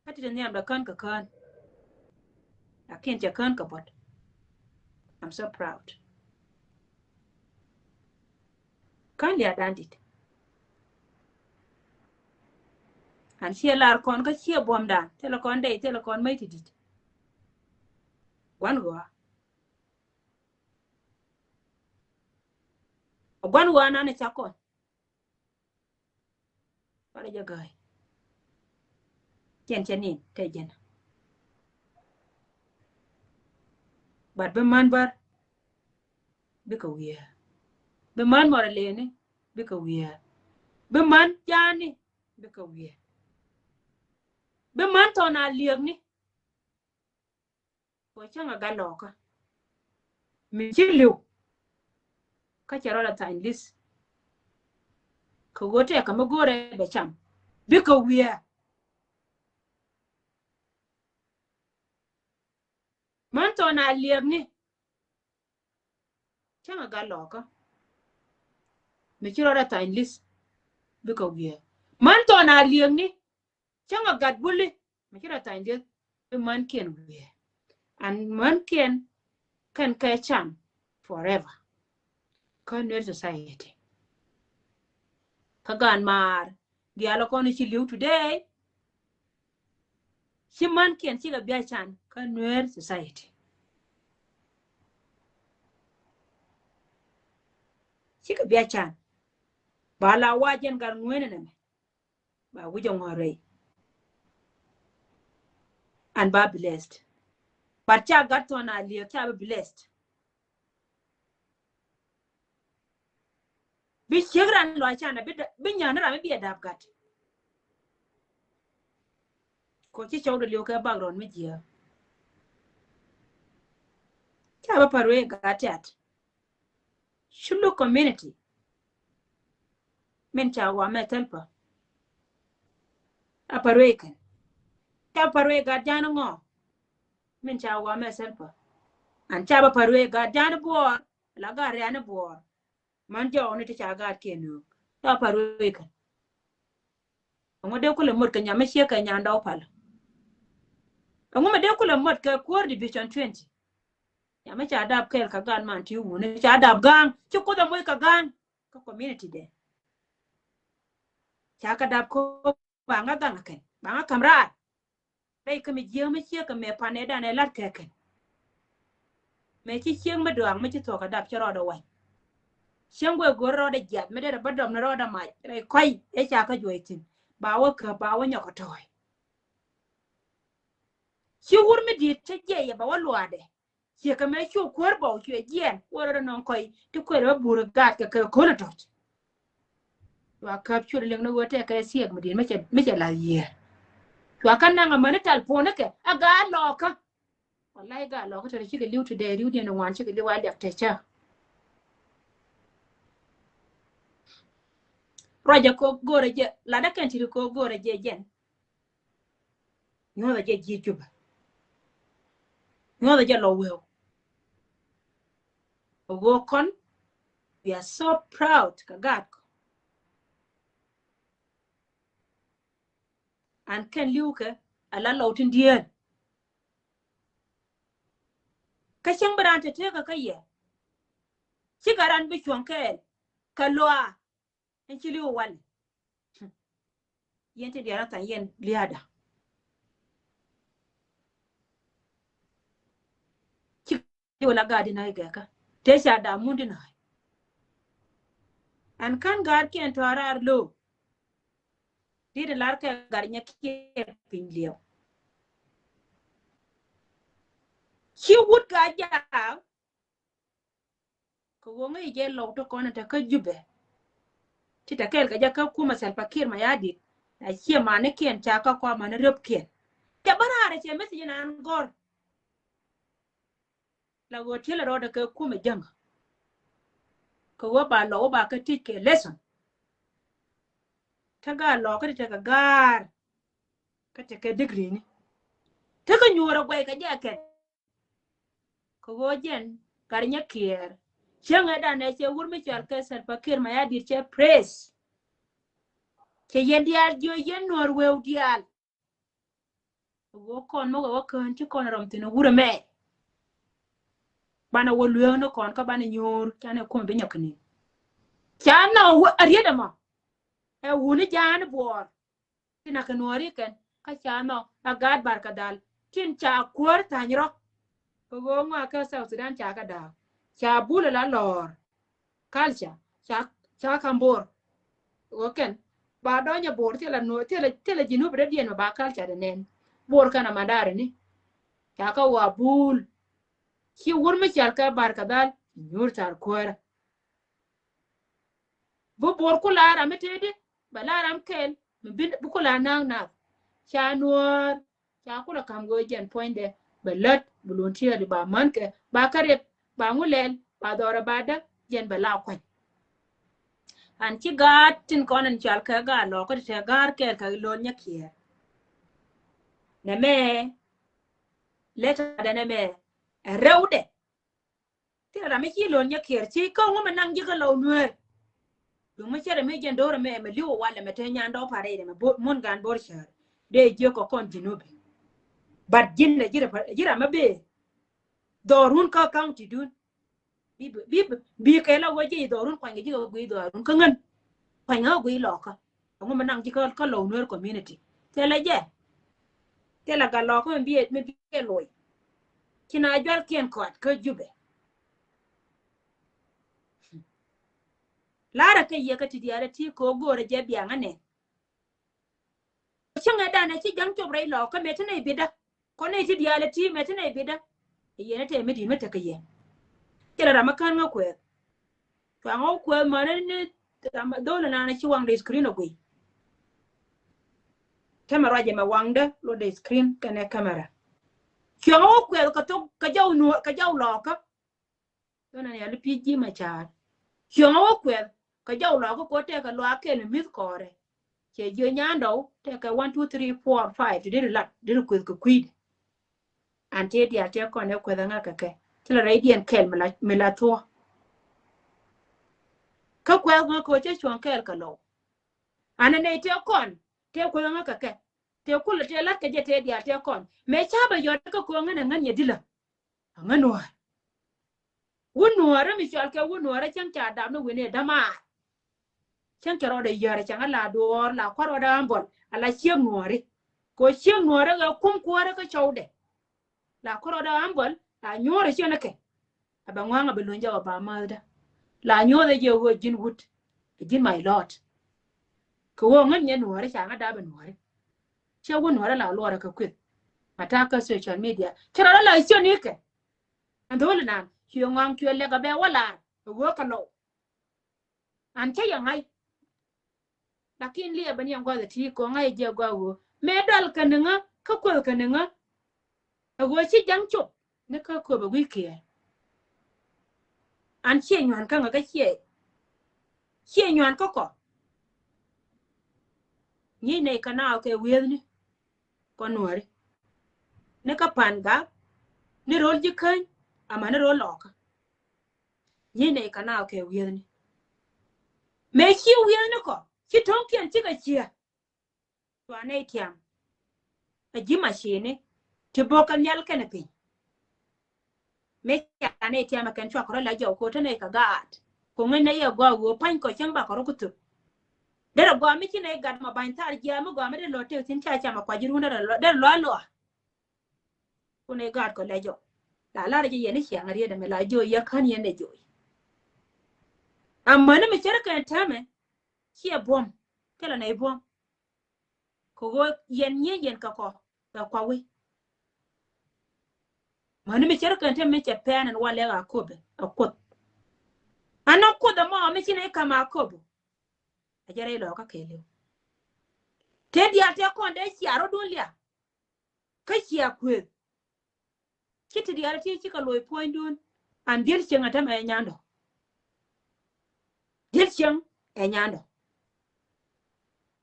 Kä ti te nhiam la kän kɛ kän. Lakin cɛ kän kɛ buɔt. I'm so proud. Kän lia̱a̱ da̱a̱n dit. An ciɛ lar kɔn kä ciɛ buɔ̱mdan thilɛ kɔn dɛy thilɛ kɔn mäc ti dit. Gua̱n ɣɔaa. Gua̱n ɣɔaa nan ca kɔn. Wala jɛ gäi. Cɛn cɛ nin tɛ jɛn. But bi man bär bikɛ wiee. Bi man mɔrɛ leni bikɛ wiee. Bi man jaani bikɛ wiee. Bi man thɔn a liekni. Kɛ cäŋ a gat lɔɔkä mi ci li̱w. Kä cɛ rɔɔdɛ thany li̱th. Kɛ ɣöö tɛɛkä mi go̱o̱rɛ bɛ cam bikɛ wiee. Män thɔn a liɛkni. Cäŋ a gat lɔɔkä mi ci rɔɔdɛ thany li̱th bikɛ wiee. Män thɔn a liɛkni. Cäŋ a gat buli mi ci rɔ thany dieth bi mänkiɛn wiee. An mänkiɛn kɛn kɛ cam forever. Kä Nuer society. Kä gaan maar diaal kɔn ci li̱w today. Ci mänkiɛn cikɛ bia can kä Nuer society. Cikɛ bia can. Ba la wa jɛn gat ŋuenɛ nɛmɛ. Ba wi̱c ɛ ŋɔ̱ rɛy. And ba blessed. But ca gat thɔn a liek ca bi blessed. Bi ciek ran lɔ can bi nyan ram bi a dap gat. Ko ci cɔw de liek kɛ background mi jiɛ. Ca bi par wee gat tiat. Shuluk community. Min ca wa mɛ thɛlpä. A Parwei kɛn. Ca Parwei gat jan ŋɔ. Min ca wa mɛ thɛlpä. An ca ba Parwei gat jan buɔɔr. La gat rian buɔɔr. Man jɔɔk ni ti ca gat kiɛ nöök. Ca Parwei kɛn. Ɛŋu dee kulɛ mot kɛ nyam mi ciek kɛ nyan dɔw pal. Ɛŋu mi dee kulɛ mot kɛ kuäär division twenty. Nyam mi ca dap kɛɛl kɛ gat man ti wuni ca dap ga̱a̱ŋ ci kuoth ɛ moc kɛ ga̱a̱ŋ. Kä community dɛ ca kɛ dap ko baŋä gaŋ kɛn baŋä kam raar. Rɛy kä mi jiäk mi ciek kɛ mɛ pan ɛ dan ɛ lat kɛ kɛn. Mɛ ci ciek mi duaak mi ci thuɔk kɛ dap ci rɔɔdɛ wa̱ny. Cieŋ guɛ go̱r rɔɔdɛ jiath mi derɛ bä dɔm ni rɔɔdɛ mac rɛy kɔy ɛ ca kä juɔc thi̱n. Ba wä käp ba wä nyɔk kɛ tɔɔy. Ci wur mi di̱i̱t cä jiɛc yɛ ba wä luaadɛ. Ciɛ kɛ mɛ cu kuäär bɔw cuɛ jiɛn wä rɔ nɔŋ kɔy ti kuɛɛr bä bur gaat kɛ kɛ ko̱n tɔt. Cua käp cuɛ liŋ ni ɣöö tɛkɛ siɛk mi di̱i̱t mi cɛ la yiëë. Cua kä naŋ amäni tal puɔ̱nikɛ a gaat lɔɔkä. Wallahi gaat lɔɔkä te rɛ cikɛ li̱w ti dee ri̱w diɛn ŋuan cikɛ li̱w a liak te cä. Ruacɛ kɛ go̱rɛ jɛ latdä kɛn ti ri kɛ go̱rɛ jɛ jɛn. Nyuɔthɛ jɛ ji̱ Jubɛ. Nyuɔthɛ jɛ lɔ weu. Ɣöö kɔn, we are so proud kɛ gaat kɔ. An kɛn li̱w kɛ a la lɔw tin dieen. Kä cäŋ bi raan te tekä kä yɛ. Cikɛ raan bi cuɔ̱ŋ kɛɛl kɛ luaa. Ɛn ci li̱w wal. Yɛn ti diaal a tha̱a̱ŋ yɛn lia̱a̱da. Ci li̱w la ga̱a̱di na i̱ gɛkä te ca da̱a̱ mundi na. Ɛn ka̱n ga̱a̱r kiɛn tɔ̱ a raar lo̱o̱. Di̱t in lar kɛ gar nyɛ kiɛ piny liɛw. Ci wut ka jaak. Kɛ ɣöö ŋäc jɛ lɔw ti kɔn in te kä Jubɛ. Ti te kɛɛl kɛ jɛ kä kumɛ Salva Kiir Mayardit. A ciɛ manikiɛn ca kä kɔa mani röpkiɛn. Cɛ bä raar cɛ message in an gɔr. La ɣöö tiɛlɛ rɔɔdɛ kɛ kumɛ jäŋä. Kɛ ɣöö ba lɔw ba kä teach kɛ lesson. Te gaat lɔɔkä ti tekɛ ga̱a̱r. Kä tekɛ degree ni. Tekɛ nyuurɛ guɛy kɛ jɛ kɛn. Kɛ ɣöö jɛn gat nyɛ kiɛɛr. Cäŋɛ danɛ cɛ wur mi cɔal kɛ Salva Kiir Mayardit cɛ praise. Cɛ yɛn diaal jiö yɛn nuɔr weu diaal. Kɛ ɣöö kɔn mɔ kɛ wä kään ci kɔn rɔm thi̱n wurɛ mɛ. Banɛ wä lueek ni kɔn kä banɛ nyuur canɛ kum bi nyɔk kɛ ni. Ca nɔ a riet ɛmɔ. Ɛ wuni jaani buɔɔr. Tin a kɛ nuɔɔri kɛn kä ca nhɔk a gaat Barkadhal tin ca kuäär tha̱ny rɔ. Kɛ ɣöö ŋɔak kä South Sudan ca kɛ da̱a̱k ca bul ala lɔɔr. Culture ca ca ka̱m bo̱o̱r. Ɣöö kɛn ba dɔ̱nyɛ bo̱o̱r thilɛ nuɔɔr thilɛ thilɛ ji̱ nup rɛdiɛn mɛ ba culture dɛ nɛn. Bo̱o̱r kɛn a mandari ni ca kä ɣɔaa bul. Ci wur mi cal kɛ Barkadhal nyuur thar kuäärä. Bi bo̱o̱r ku la ram mi tëëdi bɛ la ram kɛl mi bi ku la na̱a̱ŋ nath. Ca nuɔ̱ɔ̱r ca ku la ka̱m ɣöö jɛn puɔ̱nydɛ bɛ lät bi luɔ̱n tiɛɛri ba mänkɛ ba kä riɛt ba ŋu lɛl ba dhɔrɛ ba däk jɛn bɛ la kuany. An ci gaat tin kɔn in cal kɛ gaat lɔɔkä ti tɛ ga̱a̱r kɛɛl kɛ lo̱n nyɛ kiɛɛr. Nɛmɛ lɛt adɛ nɛmɛ ɛ rɛwdɛ. Thilɛ ram mi ci lo̱n nyɛ kiɛɛr ci kä ŋu mi naŋ ji̱ kä lɔw nueer. Duŋ mi cɛ rɛ mi jɛn do̱r mɛ mɛ li̱w walɛ mɛ te nyan dɔw parɛ mɛ mun gan bo̱r cäär. Dee jiök kɔ kɔn ji̱ nubi. But ji̱n lɛ ji̱ rɛ mɛ bee. Dhɔrun kä county dun. Bi bi bi kɛ la wä ji̱ dhɔrun kuany kɛ ji̱ kɛ gui dhɔrun kä ŋän. Kuany kɛ gui lɔkä. Ɛŋu mi naŋ ji̱ kä kä lɔw nueer community. Thilɛ jɛ. Thilɛ gat lɔkä mi biɛ mi biɛ loc. Ci na jual kiɛn kɔat kä Jubɛ. Larɛ kɛ yɛ kä ti diaal ti kɛ go̱o̱rɛ jɛ biaŋä nɛ. Cäŋɛ danɛ ci ja̱ŋ cop rɛy lɔkä mɛ ti nɛ bidä. Kɔn nɛ ti diaal ti mɛ ti nɛ bidä. Yɛn ɛ tɛ mi di̱i̱t mi tekɛ yɛ. Thilɛ ram mi kän ŋä kuɛth. Cuaŋ ɔ kuɛth mänä ni dho̱l nanɛ ci waŋ dee screen ɔ guiy. Tɛmɛ ruacɛ mɛ waŋdä luɔt dee screen kɛnɛ camera. Cuaŋ ɔ kuɛth kɛ thok kɛ jaw nuɔr kɛ jaw lɔkä. Dho̱l nanɛ yali pi̱i̱ ji̱ mɛ ca̱a̱r. Cuaŋ ɔ kuɛth kɛ jaw lɔkä kɛ ɔ tɛkɛ luaak kɛl mi mi̱th kɔɔrɛ. Cɛ jiö nyandɔw tɛkɛ one, two, three, four, five ti deri lat deri kueth kɛ kui̱dɛ. An tëë diaal tëë kɔn ɛ kueth aŋa kɛ kɛ ti la rɛydiɛn kɛl mi la thuɔ. Kä kueth ŋä kɛ cɛ cuɔ̱ŋ kɛɛl kɛ lɔw. An ɛ nɛy tëë kɔn tëë kueth aŋa kɛ kɛ tëë kulɛ tëë lat kɛ jɛ tëë diaal tëë kɔn mɛ ca bɛ yɔt kä ko̱ ŋän ɛ ŋän yɛ dilä. Aŋä nuäär. Wun nuäärä mi cɔal kɛ wun nuäärä cäŋ ca dap ni wi̱ni dämaar. Cäŋ cɛ rɔɔdɛ yär cäŋ a la duɔɔr la kua̱r rɔɔdɛ ambɔl a la ciek nuääri. Kɛ ciek nuɔrɛ kɛ kum kuɔrɛ kä cɔwdɛ. La kärɔdɛ ambɔl la nyuɔrɛ ciɛn kɛ. A bɛ ŋuaŋ a bɛ luny jɛ ɔ ba mäthdä. La nyuɔrɛ jɛ ɣöö ji̱n wut. Ji̱n my lord. Kɛ ɣöö ŋän nyɛ nuɔrɛ ca ŋä da̱a̱ bɛ nuɔrɛ. Ciɛ wä nuɔrɛ la luɔrɛ kɛ kueth. Ma ta̱a̱ kä social media cɛ rɔdɛ la ciɛn ikɛ. Ɛn dho̱li nan cuɛ ŋɔaŋ cuɛ lɛk a bɛ wä lar. Ɛ ɣöö kɛ lɔw. An cä yɛ ŋa̱c. Lakin liɛpɛ ni ɛn gua̱th ɛ ti kɔŋ ŋa̱c ɛ jiɛ gɔaa ɣöö mëë dɔl kɛ ni ŋä kä kueth kɛ ni ŋä. Ɛ ɣöö ci ja̱ŋ cop ni kä köpɛ gui̱c kiɛɛr. An ciɛ nyuan kä ŋä kä ciɛ ciɛ nyuan kä kɔ. Nyiec nɛy kɛ naaw kɛ wi̱i̱thni kɔ nuɔ̱ri ni kä pan gak ni ro̱l ji̱ käny amäni ro̱l lɔɔkä. Nyiec nɛy kɛ naaw kɛ wi̱i̱thni. Mëë ci wi̱i̱thni kɔ ci to̱ŋkiɛn cikɛ ciɛ. Cua nɛy tiam ɛ ji̱ macini ti bo̱k kɛ nhial kɛnɛ piny. Mëë ca nɛy tiam ɛ kɛn cua kɛ rɔ la jɔw ko̱ te nɛy kɛ gaat. Ko̱ ŋäc nɛy ɛ gɔaa ɣöö pa̱ny kɔ cäŋ bakɔ rɔ ku thöp. Derɛ gɔaa mi ci nɛy gat mɔ ba̱ny thar jiaam mi gɔaa mi derɛ lɔ tëk thi̱n ca cam ɛ kua ji̱ run derɛ lɔ derɛ lɔ a lɔa. Kun ɛ gaat kɔ lɛ jɔw la lar jɛ yɛn i̱ ciaŋ riet ɛmɛ la jɔw yɛ ka̱n yɛn ɛ jɔw. Amäni mi cär kɛn täämɛ ciɛ buɔ̱m. Thilɛ nɛy buɔ̱m. Kɛ ɣöö yɛn nyiec yɛn kɛ kɔ kɛ kua wec. Mäni mi cär kɛn te mi cɛ pɛn ɛn walɛ a köpɛ ɛ kuoth. An a kuoth ɛmɔ mi ci nɛy ka̱m a köpɛ. A jɛ rɛy lɔɔkä kɛɛliw. Te diaal te kɔn dee cia rɔ̱dun lia. Kä cia kuëth. Ci ti diaal ti cikɛ loc puɔ̱nydun. An diel cieŋ a tämɛ ɛ nyandɔ. Diel cieŋ ɛ nyandɔ.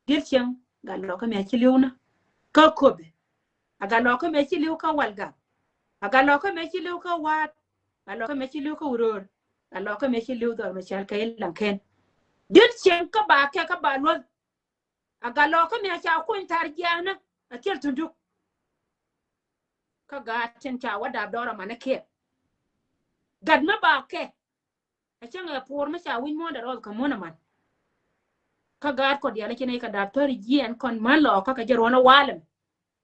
Diel cieŋ gat lɔkä mi a ci li̱w na kä köpɛ. A gat lɔkä mi a ci li̱w kä walgak. A gat lɔkä mi a ci li̱w kä waat. Gat lɔkä mi a ci li̱w kä wuröör. Gat lɔkä mi a ci li̱w dhɔr mi cal kɛ i̱ laŋ ken. Diel cieŋ kä ba kɛ kä ba luɔth. A gat lɔkä mi a ca kuny thar jiaanä a thil tunduk. Kä gaat tin ca wä dap dɔr a manä kiɛ. Gat mi ba kɛ. A cäŋ ɛ puɔr mi ca wi̱c muɔ̱ɔ̱ndɛ rɔɔth kä muɔ̱n a man. Kä gaat kɔ diaal a ci nɛy kɛ dap thar jiɛn kɔn män lɔkä kɛ jɛ ruɔ̱n a walɛ mi.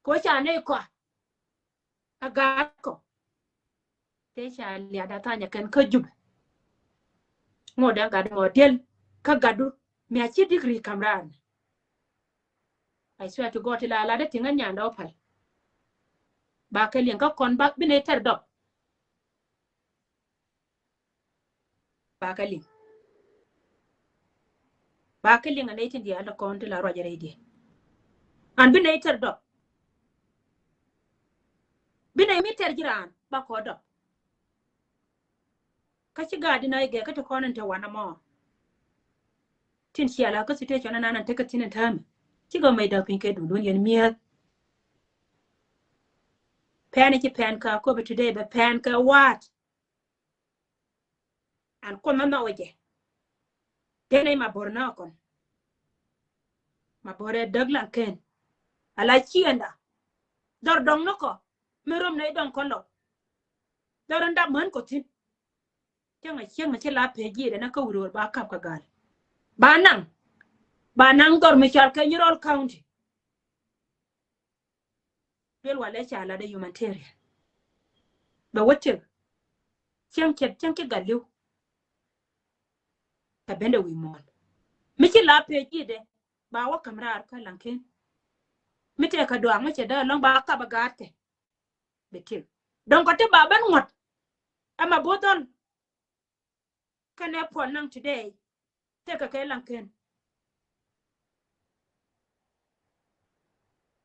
Kɛ ca nɛy kɔa. A gat kɔ. Te ca liat a thanyɛ kɛn kä Jubɛ. Ŋot ɛn gat ŋɔ diel kä gatdu mi a ci digri ka̱m raar ni. I swear to God ti la lat dee tiŋ ɛ nyandɛ wä pal. Ba kɛ liŋ kä kɔn bak bi nɛy tɛr dɔp. Ba kɛ liŋ. Ba kɛ liŋ a nɛy tin diaal dee kɔn ti la ruacɛ rɛy diɛ. An bi nɛy tɛr dɔp. Bi nɛy mi tɛr ji̱ raan ba kɔ dɔp. Kä ci gaat di na igɛ kä ti kɔn in te wanɛ mɔ. Tin ciala kä situation anan an tekɛ thin in täämi. Ci gɛ mɛy däk piny kɛ dundun yɛn mi̱eth. Pɛn i̱ ci pɛn kä köpɛ today bɛ pɛn kɛ wa̱a̱t. An kuɔn mɛ nhɔk wecɛ. Denɛ ma bo̱r na kɔn. Ma bo̱r ɛ däk la ken. Ala ciɛnda. Dhɔr dɔŋ ni kɔ. Mi rom nɛ i dɔŋ kɔn lɔ. Dhɔr in dap män kɔ thin. Cäŋ a cieŋ mi ci la pec ji̱ dɛ na kä wuröör ba kap kä gal. Ba naŋ. Ba naŋ dhɔr mi cal kɛ Nyirol County. Duel walɛ ca lat ɛ humanitarian. Bɛ wä tëk. Cieŋ cɛ cieŋ ci gat li̱w. Kɛ ben dɛ wi̱i̱ muɔ̱ɔ̱n. Mi ci la pec ji̱ dɛ ba wä käm raar kä laŋ ken. Mi tëë kɛ duaak mi cɛ dee alɔŋ ba kap ɛ gaat kɛ. Bɛ tëk. Dɔ̱ŋ kɔ ti ba ben ŋuɔ̱t. Ɛmɛ bo̱o̱th dhɔl. Kɛnɛ puɔl naŋ today. Tekɛ kɛ laŋ ken.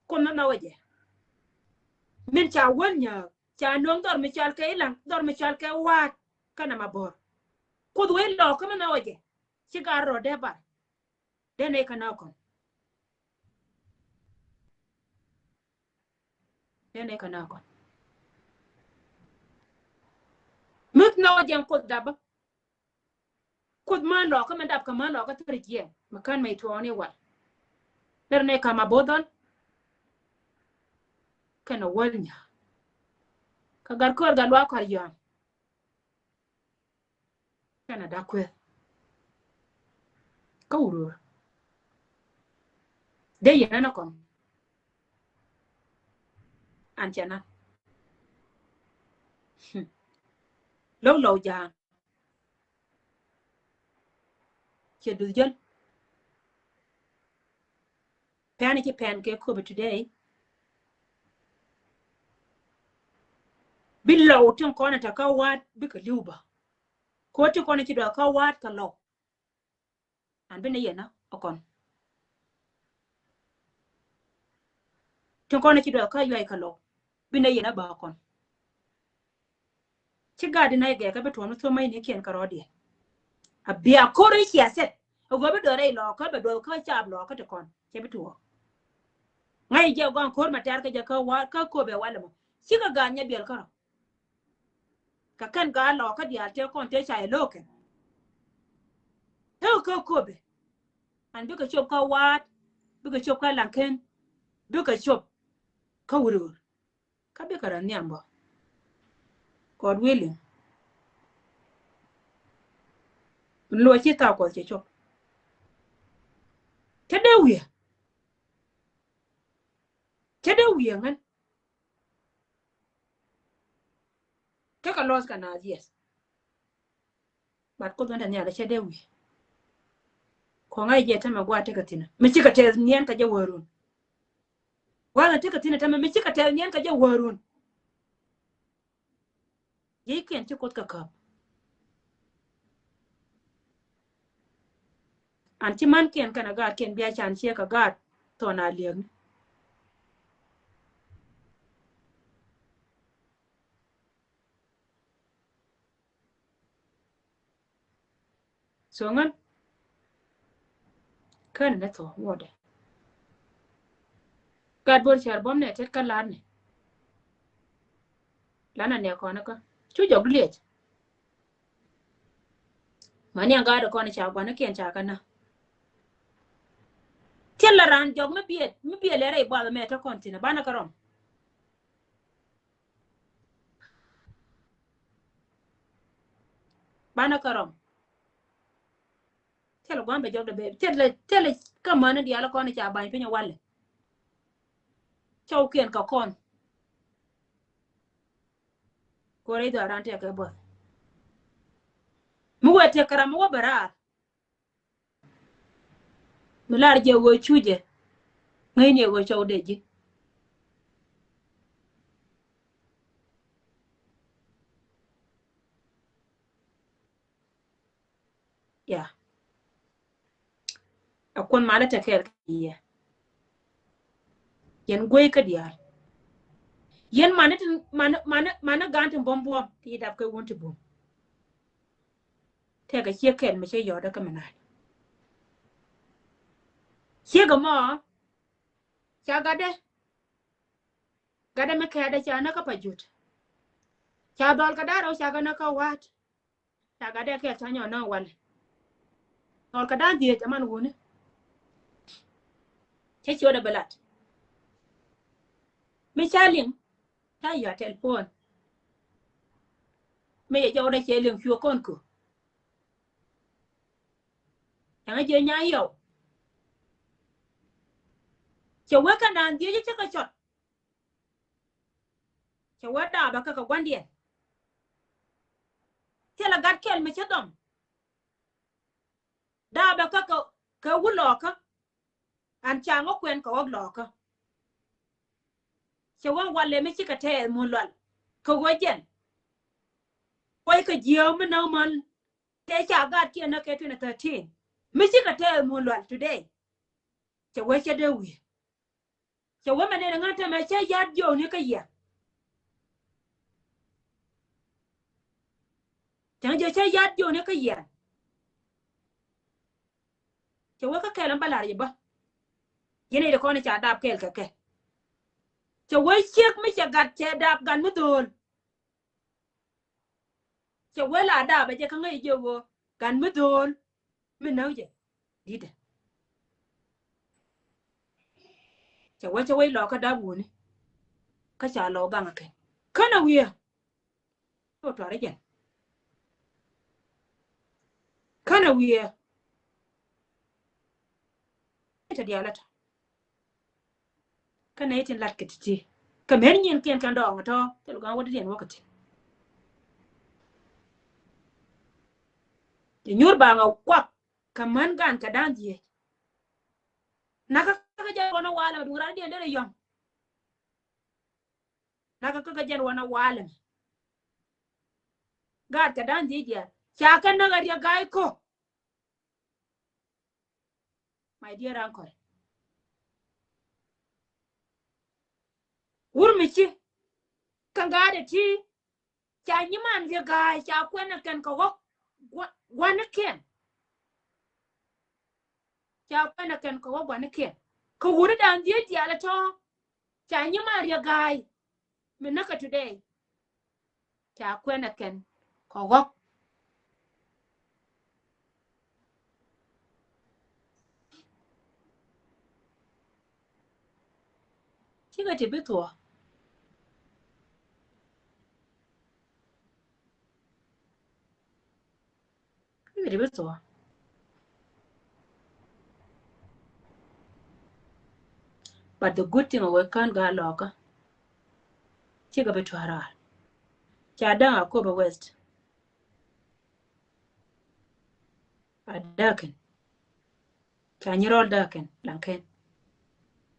Kuoth mi nhɔk wecɛ. Min ca wäl nyääk ca nööŋ dhɔr mi cɔal kɛ ilaŋ dhɔr mi cɔal kɛ wa̱a̱t. Kä nɛ ma bo̱r. Kuoth wec lɔɔk kä mi nhɔk wecɛ. Ci gar rɔɔdɛ bar. Dee nɛy kä nɔɔkɔn. Dee nɛy kä nɔɔkɔn. Mi nhɔk wecɛ kuoth dapä. Kuoth män lɔkä mɛ dap kä män lɔkä thäri jiɛn mɛ kän mɛ ituɔɔni wal. Lɛr nɛ kama bo̱dhɔn. Kɛn a wäl nya. Kä gat kör gat luak kar yɔ̱a̱n. Kɛn a dak kueth. Kä wurur. Dee yɛn ɛn a kɔn. an cɛ na. Lɔw lɔw ja̱a̱ŋ. Cɛ duth jäl. Pɛn ci pɛn kɛ köpɛ today. Bi lɔw tin kɔn ɛ tɛ kä wa̱a̱t bikɛ li̱w bä. Ko̱ tin kɔn ɛ ci duɔth kä wa̱a̱t kɛ lɔw. An bi nɛ yɛn ɛ kɔn. Tin kɔn ɛ ci duɔth kä yuay kɛ lɔw. Bi nɛ yɛn ɛ bä kɔn. Ci gat di nɛ gɛ kä bi tuɔm ni thom mɛ ni kiɛn kɛ rɔɔdiɛ. A bia ko̱r i̱ cia sɛt. A gɔbi duɔth rɛy lɔɔkä bɛ duɔth kä cap lɔɔkä ti kɔn cɛ bi tuɔɔk. Ŋa̱c jɛ gɔn ko̱r ma tɛr kä jɛ kä wa kä köpɛ walɛ mɔ. Cikɛ gat nyɛ biɛl kärɔ. Kä kɛn gaa lɔɔkä diaal tëë kɔn tëë ca yɛ lo̱o̱kɛ. Tëë kä köpɛ. An bikɛ cop kä wa̱a̱t, bikɛ cop kä laŋken, bikɛ cop kä wurur. Kä bikɛ rɔ nhiam bä. God willing. Luɔc ci thaak Kuɔth cɛ cop. Cä dee wi̱i̱. Cä dee wi̱i̱ ŋän. Tekɛ loss kɛ naath, yes. But Kuoth wä te nhial cɛ dee wi̱i̱. Kɔŋ a jɛ tämɛ gua̱a̱th tekɛ thi̱n mi cikɛ tɛth niɛn kɛ jɛ wärun. Gua̱a̱th tekɛ thi̱n tämɛ mi cikɛ tɛth niɛn kɛ jɛ wärun. Ji̱kiɛn ci Kuoth kɛ käp. An ci mankiɛn kɛnɛ gaatkiɛn bia can ciɛ kɛ gaat thɔn a liɛkni. So ŋän kän ni thɔ wodɛ. Gat bor cɛr bom nɛ tet kä lar ni. Lana nɛ kɔn kä cu jɔk liec. Mani a gat kɔn ca guan kiɛn ca kä na. Tiɛl la ran jɔk mi biɛt mi biɛt lɛ rɛy buath mɛ tä kɔn thin a banɛ kä rɔm. Banɛ kä rɔm. Thilɛ gua̱a̱m bɛ jɔk dɛ bɛ thilɛ thilɛ kä mäni diaal kɔn ca ba̱ny piny walɛ. Cɔwkiɛn kä kɔn. Kuɔrɛ idhɔaran tɛkɛ buɔth. Mi wee tɛkɛ ram mi wä bɛ raar. Mi lar jɛ ɣöö cu jɛ ŋäcni ɣöö cɔw dee ji̱. Ya. A kuɔn malä tɛ kɛɛl kɛ yɛ. Yɛn guey kä diaal. Yɛn mani ti mani mani mani gan ti buɔm buɔm ti dap kɛ wun ti bum. Tɛkɛ ciek kɛl mi cɛ yɔɔdä kä mi naath. Ciek ɛmɔ ca gatdɛ. Gatdɛ mi kɛɛdɛ ca näk kä pa jut. Ca dhɔl kɛ da̱rɛ ca kä näk kä wa̱a̱t. Ca gatdɛ kɛɛl ca nyɔk näk walɛ. Dhɔl kɛ da̱a̱n dhieec ɛman wuni. Cɛ ciötdɛ bi lat. Mi ca liŋ. Ca yɔa tɛlpon. Mi yɛ jɔwdɛ cɛ liŋ cuɛ kɔn ku. Ɛŋa jiɛ nya yɔw. Cɛ wee kɛ naan dhieec cɛ kɛ cɔt. Cɛ wee daabä kä kɛ gua̱ndiɛn. Thilɛ gat kɛl mi cä dhɔm. Daabä kä kɛ kɛ wä lɔɔkä. An ca ŋä kuɛn kɛ ɣɔk lɔɔkä. Cɛ wä walɛ mi cikɛ tɛɛth mun lual kɛ ɣöö jɛn. Kuɔy kɛ jiääk mi näk män tëë ca gat kiɛn näk kɛ twenty thirteen. Mi cikɛ tɛɛth mun lual today. Cɛ wee cɛ dee wi̱i̱. Cɛ wee mɛ nɛn ŋän tɛmɛ cɛ ya̱t jiɔkni kä yia. Cɛ jɛ cɛ ya̱t jiɔkni kä yia. Cɛ wee kä kɛl ɛn bä la̱r yɛ bä. Yɛn ɛ dee kɔn ca dap kɛl kɛ kɛ. Cɛ wee ciek mi cɛ gat cɛ dap gat mi dho̱o̱l. Cɛ wee la dap ɛ jɛ kä ŋäc jɛ ɣöö gat mi dho̱o̱l mi näk jɛ di̱tɛ. Cɛ wee cɛ wee lɔɔkä dap wuni. Kä ca lɔɔk gaŋ ɛ kɛn känɛ wi̱i̱. Cä tuar i̱ jɛn. Känɛ wi̱i̱. Ite diaal ata. Känɛ itin lat kɛ ti̱ti̱. Kɛ mɛn nyin kiɛn kɛn dɔɔŋ tɔ thil gɔ̱a̱ŋ wä di diɛn wä kɛ ti. Ti nyuur ba ŋa kuak kɛ män gan kɛ da̱a̱n dhieec. Nakä kä jɛ kɔn a walɛ mɛ duŋ ran diɛn derɛ yɔ̱ŋ. Nakä kä jɛ kɔn a walɛ mɛ. Gaat kɛ da̱a̱n dhieec diɛn ca kɛ näk a riɛ ga̱a̱c kɔ. My dear uncle. Wur mi ci kä gaat ɛ ti ca nyiman riɛ ga̱a̱c ca kuɛn ɛ kɛn kɛ ɣɔk gua̱n ɛ kɛn. Ca kuɛn ɛ kɛn kɛ ɣɔk gua̱n ɛ kɛn. Kɛ wur i̱ da̱a̱n dhieec diaal ɛ tɔ̱ ca nyiman riɛ ga̱a̱c. Mi näkä today. Ca kuɛn ɛ kɛn kɛ ɣɔk. Cikɛ ti bi thuɔ̱k. Cikɛ ti bi thuɔ̱k. But the good thing awɛ kän gaa lɔkä. Cikɛ bi tua̱r raar. Ca däŋ a Akobo West. A däkɛn. Ca nyirɔl däkɛn laŋkɛn.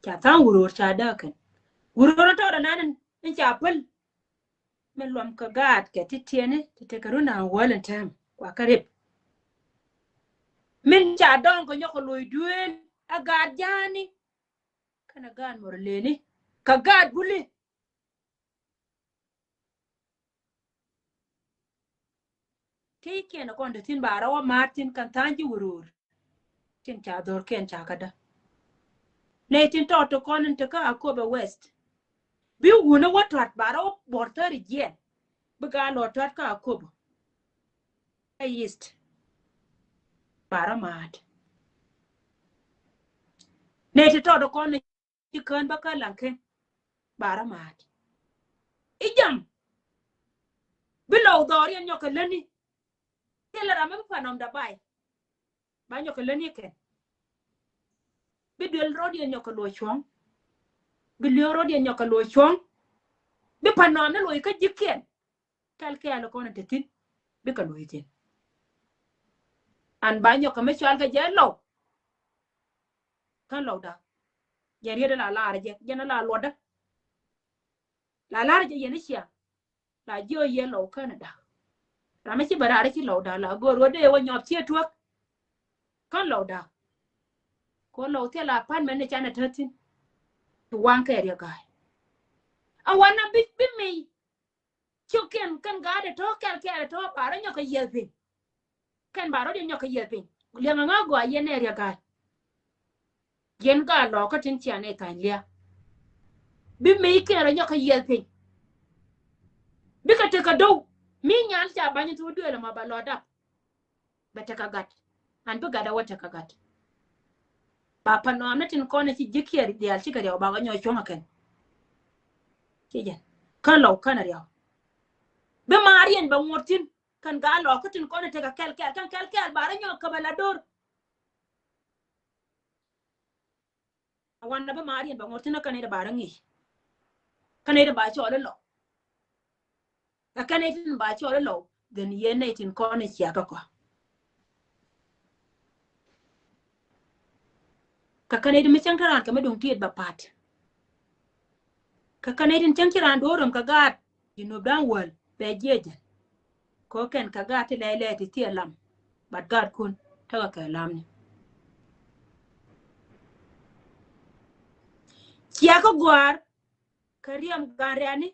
Ca tha̱a̱ŋ wuror ca däkɛn. Wuror tɔɔdɛ nan in ca päl. Min luɔm kɛ gaat kɛ ti tiɛni ti tekɛ run da̱a̱n wäl in tɛm kua kä rip. Min ca dɔŋ kɛ nyɔk kɛ loc duëël a gaat ja̱a̱ni. Kɛnɛ gaat mɔr leni kɛ gaat buli. Ti kiɛn kɔn te thin ba rɔ wä ma̱a̱t thin kɛn tha̱a̱ŋ ji̱ wuror. Tin ca dhor kiɛn ca kädä. Nɛy tin tɔt ti kɔn in te kä Akobo West. Bi wun a wä tuat ba rɔ wä buɔr thäri jiɛn. Bi gaa lɔ tuat kä Akobo. Kä East. Ba rɔ ma̱a̱t. Nɛy tin tɔt ti kɔn in ci kään bä kä laŋ ken. Ba rɔ ma̱a̱t. I̱ jam. Bi lɔw dhɔr yɛn nyɔk kɛ läni. Thilɛ ram mi bi pan nɔm da bay. Ba nyɔk kɛ läni kɛn. Bi duel rɔɔd yɛn nyɔk kɛ luɔc cuɔ̱ŋ. Bi liööŋ rɔɔd yɛn nyɔk kɛ luɔc cuɔ̱ŋ. Bi pan nɔm ni luɔc kä ji̱kiɛn. Kɛl kɛɛl kɔn in te thi̱n bikɛ lo̱c thi̱n. An ba nyɔk kɛ mi cual kɛ jɛ lɔw. Kän lɔw da̱k. Jɛ riet la lar jɛ jɛn la luɔtdä. La lar jɛ yɛn i̱ cia. La jiɔ yɛ lɔw kän da̱k. Ram mi ci bɛ rar ci lɔw da̱k la go̱o̱r wä dee wä nyɔp ciɛ tuäk. Kän lɔw da̱k. Kɔ lɔw thil a pan mɛn ni canɛ tä thi̱n. Ti waŋ kɛ riɛ ga̱a̱y. A wanɛ bi bi mi. Cuk kɛn kɛn gaat ɛ tɔ̱ kɛl kɛl ɛ tɔ̱ ba rɔ nyɔk kɛ yieth piny. Kɛn ba rɔ diɛ nyɔk kɛ yieth piny. Liɛŋ aŋa gɔaa yɛn ɛ riɛ gaat. Yɛn gaat lɔɔkä tin cian ɛ tha̱ny lia̱a̱. Bi mëë kɛn rɔ nyɔk kɛ yieth piny. Bikɛ tekɛ do̱w mi nyan ca ba̱ny thuuk duëël ɛmɔ ba lɔ dap. Bɛ tekɛ gat. An bi gat a wä tekɛ gat. Ba pan nɔam ni tin kɔn ci ji̱ kiɛɛr diaal cikɛ riɛw ba wä nyɔk cuɔ̱ŋ a kɛn. Ci jɛn kän lɔw kän a riɛw. Bi maar yɛn bɛ ŋuɔ̱t thi̱n kän gaa lɔɔkä tin kɔn tekɛ kɛl kɛl kän kɛl kɛl ba rɔ nyɔk kä bɛ la do̱r. A wanɛ bi maar yɛn bɛ ŋuɔ̱t thi̱n a kän nɛy ti ba rɔ ŋi̱i̱c. Kän nɛy ti ba cɔɔl ilɔ. Ɛ kɛn nɛy tin ba cɔl ilɔw dhen yɛn nɛy tin kɔn i̱ ciakä kɔ. Kä kɛn nɛy tin mi cäŋ te raan kɛ mi duŋ tiet ba pa̱t. Kä kɛn nɛy tin cäŋ ci raan do̱r röm kɛ gaat Junub da̱ŋ wäl bɛ jiɛc jɛn. Kɔ kɛn kɛ gaat ti lɛy lɛy ti thiɛ lam. Bat gaatkun tekɛ kɛ lamni. Ciakä gɔ̱a̱r kɛ riɛm gan rɛ̈ni.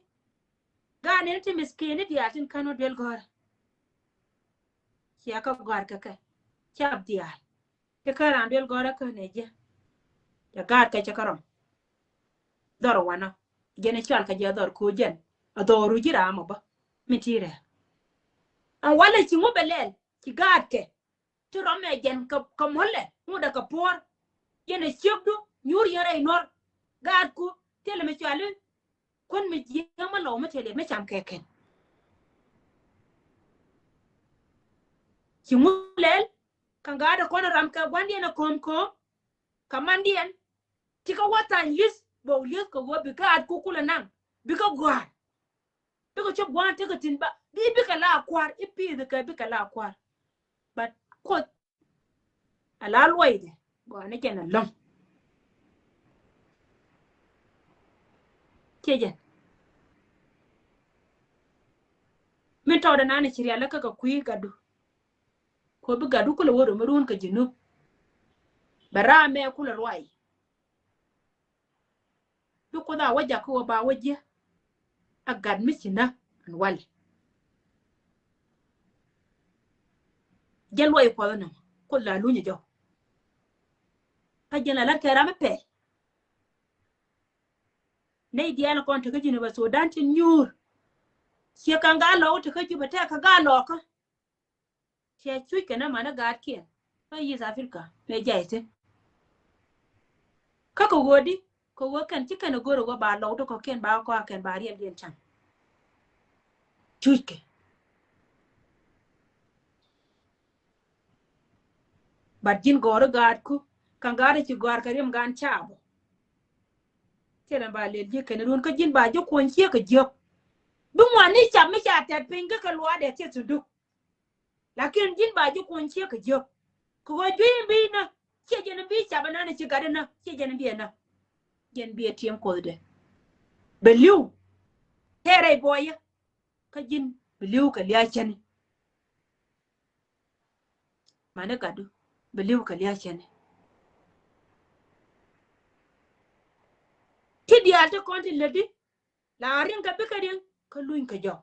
Gan in ti miskini diaal tin kän wä duel gɔ̱rä. Ciɛ kä gɔ̱a̱r kɛ kɛ cap diaal. Ti kän raan duel gɔ̱rä kän ɛ jiɛ. Cɛ gaat kɛ cɛ kä rɔm. Dhɔr wanɔ jɛn ɛ cual kɛ jɛ dhɔr ko̱ jɛn. A dhɔru ji̱ ram ɔ bä mi ti rɛɛ. Ɛn walɛ ci ŋu bɛ lɛl ci gaat kɛ. Ti rɔm ɛ jɛn kɛ mɔlɛ ŋudɛ kɛ puɔr. Yɛn ɛ ciekdu nyuur yɛn rɛy nuɔr. Gaatku thilɛ mi cuali. Kuän mi jiäŋ mi lɔw mi tɛl yɛ mi cam kɛ kɛn. Ci ŋu lɛl kɛ gaatɛ kɔn ram kɛ gua̱ndiɛn ɛ ko̱o̱m ko̱o̱m. Kɛ mandiɛn ti kä wä thany li̱th bok li̱th kɛ wä bi gaatku kulɛ naŋ. bikɛ gua̱a̱r. Bikɛ cop gua̱a̱r tekɛ thi̱n ba bi bikɛ la kua̱r i̱ pi̱i̱th kɛ bikɛ la kua̱r. But Kuoth a la luɔydɛ gɔaa ni jɛn a lɔ̱ŋ. Ciɛ jɛn min tɔɔdɛ nani ci rialä kä kɛ kui̱ gatdu. Kɔ bi gatdu kulɛ wä rom mi ruun kɛ Junub. Bɛ ram mɛ kulɛ ruay. Bi Kuoth a wä jakä wä ba wä jiɛ. A gat mi ci nä ɛn walɛ. Jɛ luɔy Kuɔth nɔ Kuoth la lunyɛ jɔw. Kä jɛn la lat kɛ ram mi pɛl. Nɛy diaal kɔn tekä Jinubä Sudan tin nyuur. Ciɛ kaŋ gaa lɔk tekä Jubɛ tɛk kä gaa lɔkä. Ciɛ cuc kɛn amanä gaatkiɛn kä East Africa mëë jay thi̱n. Kä kɛ ɣöödi kɛ ɣöö kɛn ci kɛn ɛ go̱r ɛ ɣöö ba lɔw ti kɔ̱kiɛn ba kɔakɛn ba riɛldiɛn ca̱ŋ. Cuc kɛ. But ji̱n gɔ̱ri gaatku ka̱n gaatdɛ ci gɔ̱a̱r kɛ riɛm gaan caabä. Thilɛ ba lel ji̱ kɛn run kä ji̱n ba ji̱ kuɔ̱ny ciek kɛ jiök. Bi ŋuan ni cap mi ca tɛt piny kä kɛ luaadɛ thieth sunduk. Lakin ji̱n ba ji̱ kuɔ̱ny ciek kɛ jiök. Kɛ ɣöö juey in bi inä ciɛ jɛn in bi cap inä ni ci gat inä ciɛ jɛn in bi inä. Jɛn bi ɛ tiɛm Kuothdɛ. Bɛ li̱w tɛɛrɛ i̱ buɔyä. Kä ji̱n bi li̱w kɛ lia̱a̱ cäni. Mani gatdu bi li̱w kɛ lia̱a̱ cäni. Ti diaal ti kɔn ti lätdi la riŋ kɛ bikɛ riŋ kä luny kɛ jɔk.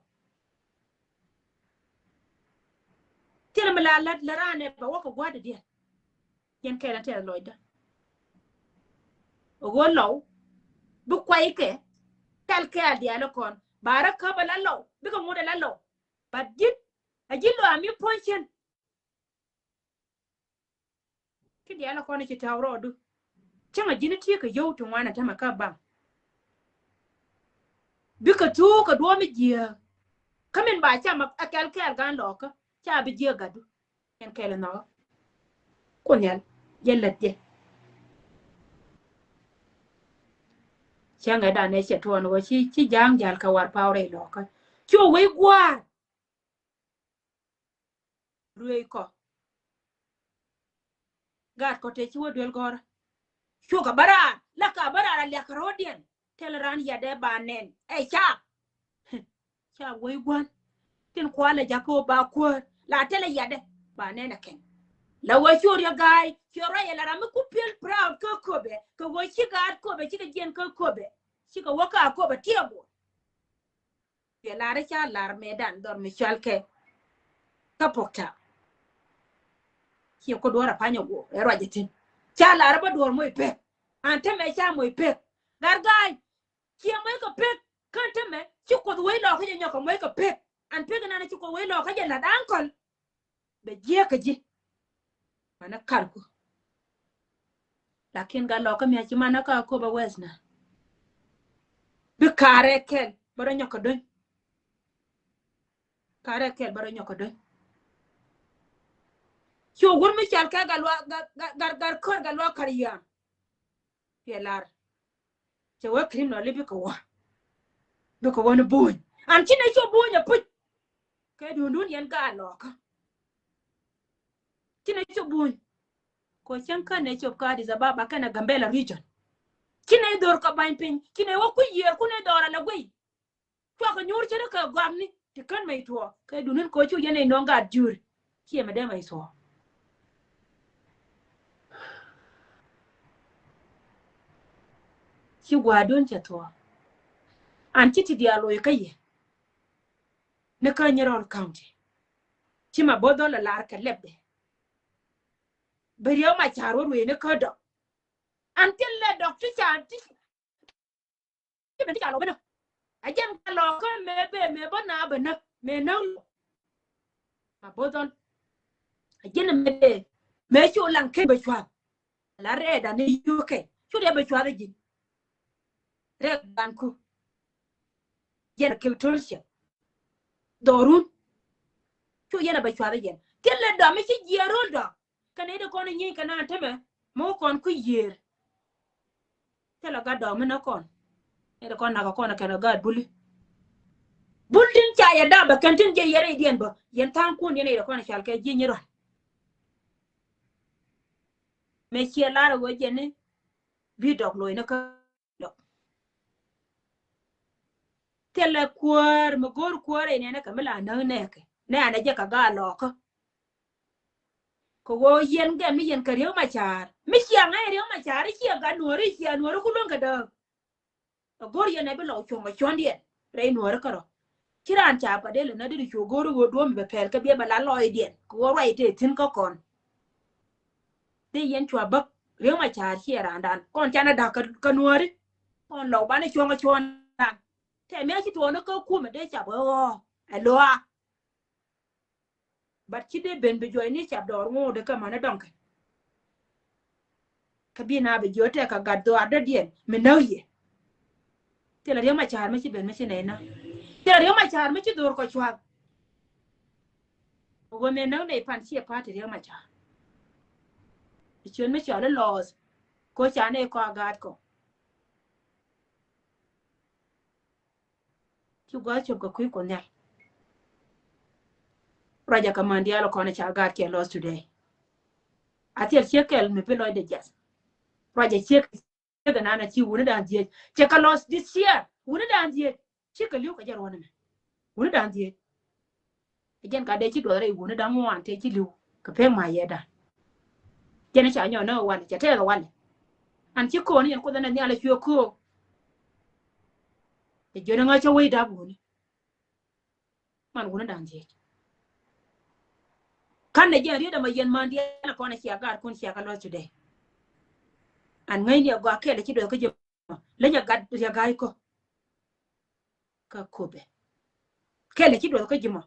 Thilɛ mi la lät lät raanɛ bɛ wä kɛ gua̱a̱r dädiɛn. Yɛn kɛɛl ɛn tɛth lɔcdä. Ɣöö lɔw bi kuay kɛ kɛl kɛɛl diaal kɔn ba rä käp ala lɔw bikɛ ŋut ala lɔw. But ji̱n a ji̱n lɔw a mi puɔ̱ny cien. Ti diaal kɔn ci tɛw rɔɔdu. Cäŋ a ji̱n ti kɛ yio̱w ti ŋuan a tämɛ kä baŋ. Bikɛ thuuk kɛ duɔ̱ɔ̱m mi jiääk. Kä min ba cam a kɛl kɛɛl gan lɔkä ca bi jiääk gatdu. Ɛn kɛl nhɔkä. Kun nhial jɛ lät jɛ. Cäŋɛ danɛ cɛ tuɔɔn wä ci ci ja̱a̱ŋ jal kɛ war paw rɛy lɔkä. Cu wec gua̱a̱r. Ruëëc kɔ. Gaat kɔ tëë ci wä duel gɔ̱rä. Cukɛ bä raar la ka bä raar a liak kɛ ro̱o̱diɛn. Tɛl raan yadɛ ba nɛn ɛ ca. Ca wec gua̱n. Tin kualɛ jakä wä ba kuäär la tɛl yadɛ ba nɛn ɛ kɛn. La wä cu riɛ ga̱a̱y ci ruac ɛ la ram mi ku piɛl proud kä köpɛ kɛ wä ci gaat köpɛ cikɛ jiɛn kä köpɛ. Cikɛ wä ka köpɛ tiɛ guɔ. Ciɛ lar ca lar mëëdan dhɔr mi cɔal kɛ kä pok tap. Ciɛ ku duɔr a pany a guɔ ɛ ruac a tin ca lar bä duɔr moc pek. An tämɛ ca moc pek. Gat ga̱a̱c ciɛ moc kɛ pek. Kän tämɛ ci Kuoth wec lɔkä jɛ nyɔk kɛ moc kɛ pek. An pek inan ci Kuoth wec lɔkä jɛ la̱t ankɔl. Bɛ jiäkä ji̱. Manɛ karku. Lakin gat lɔkä mi a ci manɛ ka köpɛ wɛth na. Bi karɛ kɛl bä rɔ nyɔk kɛ do̱ny. Karɛ kɛl bä rɔ nyɔk kɛ do̱ny. Ci wur mi cɔal kɛ gat luaak gat gat kör gat luaak kar yam. Piɛ lar. Cɛ wee criminal i̱ bikɛ wä. Bikɛ wä ni buny an ci nɛ cu buny a puc. Kɛ dundun yɛn gaa lɔkä. Ci nɛ cu buny. Kɔ cäŋ kän nɛ cop kä Addis Ababa kɛnɛ Gambela region. Ci nɛ dhor kɛ bany piny ci nɛ wä kui̱ yiër kun nɛ dhɔr ala guiy. Cuakɛ nyuur ce̱t kɛ gɔamni ti kän mɛy tuɔɔk kɛ dunin kɛ cu yɛn ɛ nɔŋ gaat jur. Ciɛ mɛ dee mɛy thuɔɔk. Ci gua̱a̱dun cɛ thuɔɔk. An ci ti diaal loc kä yɛ ni kä Nyirol County. Ci ma bo̱th dhɔl ɛ lar kɛ lɛpdɛ. Bɛ riɛw ma ca̱r wä ruëëni kä dɔk. An thil lɛ dɔk ti ca ti Ci ben ti ca lɔ ben nä. A jɛn ka lɔ kä mëë bee mëë bä na ben nä mëë nä lɔ. Ma bo̱th dhɔl. A jɛn mëë bee mëë cu laŋ ken bɛ cua̱th. La rɛɛdan ni yukɛ cu dee bɛ cua̱th a ji̱n. Rɛɛdan ku. Jɛn a kek to̱l cɛ. Dhɔrun. Cu yɛn a bɛ cua̱th a jɛn. Thil lɛ dɔm mi ci jiɛɛr ro̱l dɔm. Kɛ nɛy ti kɔn i̱ nyieeny kɛ naan tämɛ mi wä kɔn kui̱ yiëër. Thilɛ gat dɔɔk mi näk kɔn. Nɛy ti kɔn nakä kɔn kɛn kɛ gaat buli. Bul tin ca yɛ dap bɛ kɛn tin jiɛ yɛ rɛydiɛn bä. Yɛn tha̱a̱ŋ kun yɛn nɛy ti kɔn cal kɛ jiɛ nyi rual. Mëë ciɛ lar ɛ ɣöö jɛn ni bi dɔk loc ni kä dɔk. Thilɛ kuäär mi go̱o̱r kuäär ɛ nɛnɛ kɛ mi la näk nɛɛkɛ nɛ anɛ jɛ kɛ gaa lɔɔkä. Kɛ ɣöö yɛn gɛm ni yɛn kɛ Riek Machar mi ciɛ ŋa̱c Riek Machar i̱ ciɛ gat nuɔ̱ɔ̱ri i̱ ciɛ nuɔ̱ɔ̱ri ku luäŋ kɛ dääk. Ɛ go̱r yɛn ɛ bi lɔw cuɔ̱ŋ ɛ cuɔ̱ndiɛn rɛy nuɔ̱ɔ̱ri kärɔ̱. Ci raan ca pa dee lɛ näk dee di cu go̱o̱r i̱ ɣöö duɔ̱ɔ̱m i̱ bɛ pɛl kɛ biɛ bɛ la lɔɔcdiɛn kɛ ɣöö ruac tëë thi̱n kä kɔn. Dee yɛn cua bäk Riek Machar ciɛ raandan kɔn canɛ da̱k kä nuɔ̱ɔ̱ri. Kɔn lɔw banɛ cuɔ̱ŋ ɛ cuɔ̱ndan tɛ mia̱ ci tuɔɔni kä kumɛ dee cap ɣɔɔ ɛ loa. But ci dee ben bi juɔcni cap dɔɔr ŋo̱o̱dɛ kä mani dɔŋkɛ. Kä bi na bi jiö tɛk kɛ gat dhuaar dɔ̱diɛn mi näk yɛ. Thilɛ Riek Machar mi ci ben mi ci nɛy näk. Thilɛ Riek Machar mi ci dho̱r kɔ cua̱k. Ɣöö mëë näk nɛy pan ciɛ pa̱a̱t ti Riek Machar. Ciön mi cɔal i̱ lɔɔth ko̱ ca nɛy kɔ a gaat kɔ. Ci gua̱a̱th cop kɛ kui̱ kun nhial. Ruacɛ kɛ man diaal kɔn ca gaat kɛ loss today. A thil ciek kɛl mi bi lɔcdɛ jiath. Ruacɛ ciek ciek nan a ci wuni dan dhiec cɛ kɛ loss this year wuni dan dhiec. Ci kɛ li̱w kɛ jɛ ruɔ̱n ɛmɛ wuni dan dhiec. Ɛ jɛn ka dee ci duɔth rɛy wuni da̱ŋ ŋuan tëë ci li̱w kɛ pek ma yɛ da̱ŋ. Jɛn ca nyɔk ni walɛ cɛ tɛth walɛ. An ci ko̱o̱ni yɛn kuoth ɛn ɛ nhial ɛ cuɛ ko̱o̱k. Ɛ jiön ɛŋa cä wec dap wuni. Man wuni da̱ŋ dhiec. Kan nɛ jɛn riet ɛmɔ yɛn man diɛn ɛ kɔn ɛ cia gaat kun cia kɛ loss today. An ŋäcni ɛ gɔaa kɛl ɛ ci duɔth kä ji̱ mɔ leny ɛ gat ria̱ ga̱a̱c kɔ. Kä kopɛ kɛl ɛ ci duɔth kä ji̱ mɔ.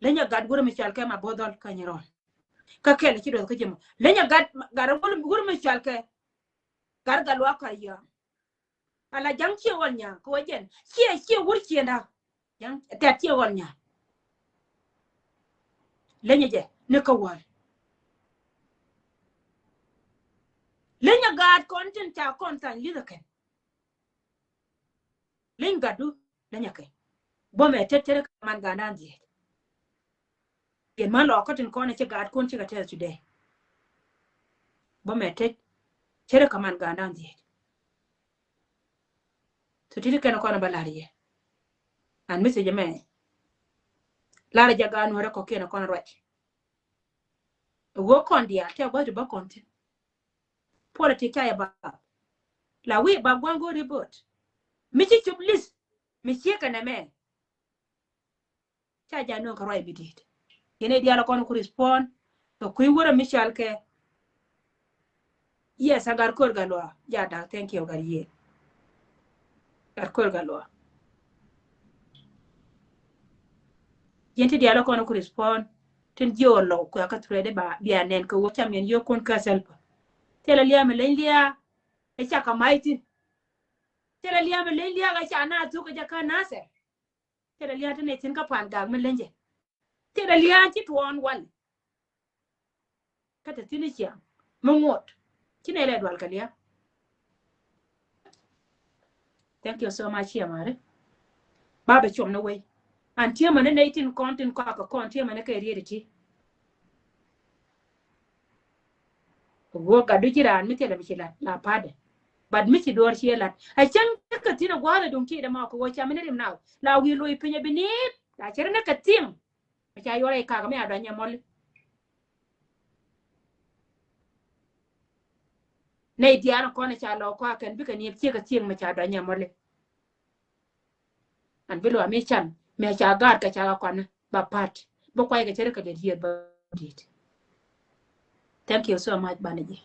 Leny a gat wurɛ mi cɔal kɛ ma bo̱dhɔl kä nyirɔl. Kä kɛl ci duɔth kä ji̱ mɔ leny a gat gat wurɛ mi cɔal kɛ gat gat luak kä yɔ̱a̱ŋ. Ala ja̱ŋ ciɛ ɣɔl nya̱a̱ŋ kɛ wä jɛn ciɛ ciɛ wur ciɛ nda. Ja̱ŋ tɛt ciɛ ɣɔl nya̱a̱ŋ. Leny a jɛ ni kä wäl. Leny a gat kɔn tin ca kɔn thany li̱th a kɛn. Leny gatdu leny a kɛ. Bä mɛ tet cere kɛ man gandan dhiec. Yɛn man lɔ kä tin kɔn ci gat kun ci kɛ tɛth today. Bä mɛ tet cere kɛ man gandan dhiec. So titi kɛn kɔn bä lar yɛ. An message mɛ lar jɛ gan wɛrɛ kɔ kiɛn kɔn ruac. Wä kɔn diaal tɛ gua̱th ti bä kɔn thin. Politik ca yɛ bap. La wi̱i̱ bap gua̱n go̱o̱ri bööt mi ci cop li̱th mi ciek kɛ nɛmɛ. Ca ja nööŋ kɛ ruac mi di̱i̱t. Yɛn i̱ diaal kɔn ku respond kɛ kui̱ wurɛ mi cɔal kɛ. Yes, a gat ko̱r gat luaak ja da̱k, thank you gat yieen. Gat ko̱r gat luaak. Yɛn ti diaal kɔn ku respond tin jiö lɔw kua kä thread ba bia nɛn kɛ wä cam yɛn yökun kä selpa. Thilɛ lia̱a̱ mi leny lia̱a̱ ɛ cak kɛ mac thin. Thilɛ lia̱a̱ mi leny lia̱a̱ ɛ ca na thuk ɛ jɛ kä nasɛr. Thilɛ lia̱a̱ ti nɛ thin kä pan gak mi leny jɛ. Thilɛ lia̱a̱ ci tuɔɔn wal. Kä te thi̱n i̱ ciaŋ mi ŋuɔt ci nɛ lɛ dual kɛ lia̱a̱. Thank you so much, Cia Mari. Ba bɛ cuɔm ni wei. An tiemä ni nɛy tin kɔn tin kɔakɛ kɔn tiemä ni kɛ riet iti. Wä gatdu ji̱ raan mi thilɛ mi ci lat la pa̱a̱dɛ. But mi ci duɔ̱ɔ̱r ciɛ lat a cäŋ kɛ thi̱n a gua̱a̱th a duŋ ti̱i̱t ɛmɔ kɛ wä ca mi ni rim naw la wi̱i̱ loc piny a bi ni̱i̱t la cɛ ri ni kɛ thi̱ŋ. Mɛ ca yuɔr ɛ kak mi a dɔ̱ny ɛ mɔli. Nɛy diaal kɔn ca lɔ kɔakɛn bikɛ niep ciek a ciek mɛ ca dɔ̱ny ɛ mɔli. An bi luam i̱ can mɛ ca gaat kɛ ca kɛ kɔn ba pat bi kuay kɛ cɛ ri kɛ lɛ diet ba diet. Thank you so much banɛ ji̱.